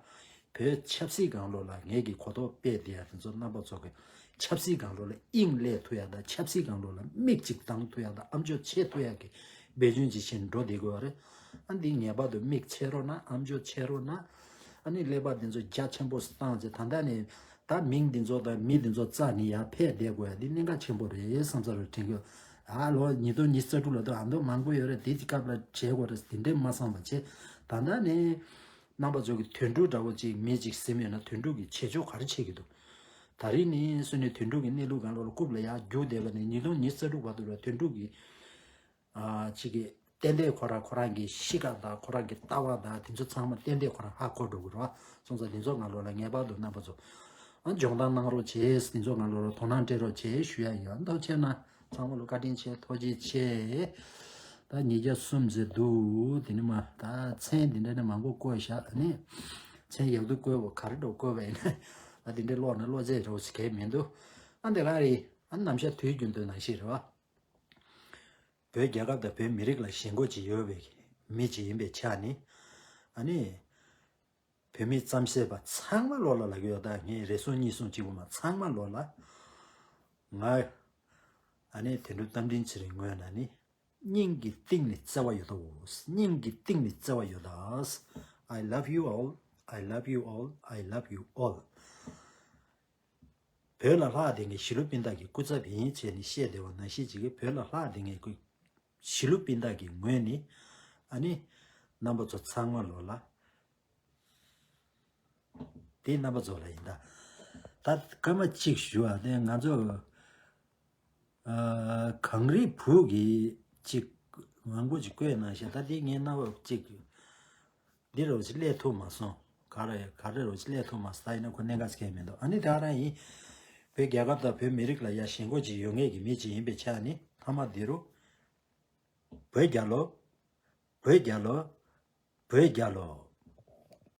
བོད་ཆབ་སྲིད་སྒང་ལོགས་ལ་ངེད་ཀྱི་གོ་རྟོགས་སྤེལ་བསྡད་ཡ་དེ་ཚོ་རྣམ་པ་ཚོ་གི་ཆབ་སྲིད་སྒང་ལོགས་ལ་དབྱིངས་སླེབས་ཐུབ་ཡ་དང་ཆབ་སྲིད་སྒང་ལོགས་ལ་མིག་གཅིག་གདངས་ཐུབ་ཡ་དང་ཨ་མཆོག་ཆེ་ཐུབ་ཡ་གི་འབད་བརྩོན་ཅིག་བྱས་ནས་འགྲོ་བསྡད་དགོས་པ་རེད། ཨ་འདི་ངེས་པར་དུ་མིག་ཆེ་རོགས་གནང་། ཨ་མཆོག་ཆེ་རོགས་གནང་། ཨ་ནི་ཀླད་པ་འདི་ཚོ་རྒྱ་ཆེན་པོ་བཏང་བྱས་ད་ལྟ་ནས་ད་མིང་འདི་ཚོ་དང་མི་འདི་ཚོ་རྩ་ནས་ཡར་ཕེབས་བསྡད་དགོས་ཡ་འདི་གནད་འགག་ཆེན་པོ་རེད་བསམ་ས་རུ་དྲན་གྱི་ཡོད། ཨ་ལོ་ཉིས་སྟོང་ཉི་ཤུ་རྩ་དྲུག་ལ་ད་ཨ་མདོ་མང་པོ་ཡོད་རེད། དེ་དེ་སྐབས་ལ་བྱེད་དགོས་རེད་དེ་འདྲས་མ་བསམ་པ་བྱས་ད་ལྟ་ནས་རྣམ་པ་ཚོ་གི་དོན་གྲུབ་འདྲ་བོ་ཅིག་མི་ཅིག་ཟིན་ཡོད་ན་དོན་གྲུབ་ཀྱི་བྱེད་ཕྱོགས་ག་རེ་བྱེད་ཀྱི་འདུག་ད་རིང་ནས་བཟུང་ནས་དོན་གྲུབ་ཀྱི་གནས་ལུགས་སྒང་ལོགས་ལ་རྐུབ་ལ་ཡར་རྒྱུག་བསྡད་པ་ནས་ཉིས་སྟོང་ཉི་ཤུ་རྩ་དྲུག་བར་དུ་ལ་དོན་གྲུབ་ཀྱི་ཨ་ཅིག་གི་ཏན་ཏན་ཁོ་རང་ཁོ་རང་གི་གཤིས་ཀ་དང་ཁོ་རང་གི་ལྟ་བ་དང་དེ་ཚོ་ཚང་མ་ཏན་ཏན་ཁོ་རང་ཧ་གོ་འགྲོ་གི་རེད་བ། སོང་ཙང་དེ་ཚོ་ང་ལོ་ལ་ངེས་པར་དུ་རྣམ་པ་ཚོ་ཨ་སྦྱོང་བརྡར་གནང་རོགས་བྱེད། དེ་ཚོ་ང་ལོ་ལ་དོ་སྣང་སྤྲད་རོགས་བྱེད་ཞུ་ཡ་ཡིན། ཨ་མདོ་ཆེ་ན་ཚང་མ་ལོ་བཀའ་དྲིན་ཆེ་ཐུགས་རྗེ་ཆེ། ད་ཉིས་བརྒྱ་གསུམ་ཟེར་འདུག་དེ་ནི་མ་ད་མཚན་དེ་འདྲ་ནི་མང་པོ་བཀོད་བཞག་ནི་མཚན་ཡག་སྡུག་བཀོད་པ་ག་རེ་འགྲོ་བཀོད་པ་ཡིན་ན་ད་དེ་འདྲའི་ཀློག་ན་ཀློག་རྫས་རོགས་ཞིག་གས་མི་འདུག་ཨ་འདི་ག་རེད། ཨ་ནམ་ཞག་དུས་རྒྱུན་དུ་ནང་བཞིན་རེད་བ། བོད་རྒྱལ་ཁབ་དང་བོད་མི་རིགས་ལ་ཞེན་ཁོག་ཅིག་ཡོད་པའི་མི་ཅིག་ཡིན་པའི་ཆ་ནས། ཨ་ནི་བོད་མི་རྩམ་ཟེར་བ་ཚང་མ་ལོག་ལ་ལབ་ཀྱི་ཡོད། ད་ངས་རེ་ཟུང་གཉིས་གསུང་གཅིག་པུ་མ་ཚང་མ་ལོག་ལ། ང་ཨ་ནི་དོན་གྲུབ་རྟ་མགྲིན་ཚེ་རིང་ངོས་ནས་ནི་སྙིང་གི་གཏིང་ནས་བརྩེ་བ་ཡོད་དོ། སྙིང་གི་གཏིང་ནས་བརྩེ་བ་ཡོད་དོ། I love you all. I love you all. I love you all. བོད་ལ་ལྷག་བསྡད་མཁན་གཞིས་ལུས་སྤུན་ཟླ་གི་སྐུ་ཚབ་ཡིན་བྱས་ནས་བཤད་བསྡད་པ་ནང་བཞིན་ཅིག་གིས། བོད་ལ་ལྷག་བསྡད་མཁན་གྱི་གཞིས་ལུས་སྤུན་ཟླ་གི་ངོས་ནས། ཨ་ནི་རྣམ་པ་ཚོ་ཚང་མ་ལོག་ལ། དེ་རྣམ་པ་ཚོ་ལ་ཡིན་ད། ད་སྐར་མ་གཅིག་ཞུ་བ་དེ་ང་ཚོ། ཨ། གངས་རིའི་བུ་གིས་གཅིག་མང་པོ་ཅིག་བཀོད་གནང་ཤག་ད་དེ་ངས་རྣམ་པ་གཅིག་འདི་རུ་ཅིག་སླེབས་ཐུབ་མ་སོང་། ག་རེ་ག་རེ་རུ་ཅིག་སླེབས་ཐུབ་མ་སོང་། ད་ཡིན་ན་ཁོ་གནད་འགག་ཅིག་གང་ཡང་མི་འདུག་ཨ་ནི་དེ་ག་རང་ཡིན། བོད་རྒྱལ་ཁབ་དང་བོད་མི་རིགས་ལ་ཡ་ཞེན་ཁོག་ཅིག་ཡོད་མཁན་གྱི་མི་ཅིག་ཡིན་པའི་ཆ་ནས། མཐའ་མ་འདི་རུ། བོད་རྒྱལ་ལོ། བོད་རྒྱལ་ལོ། བོད་རྒྱལ་ལོ།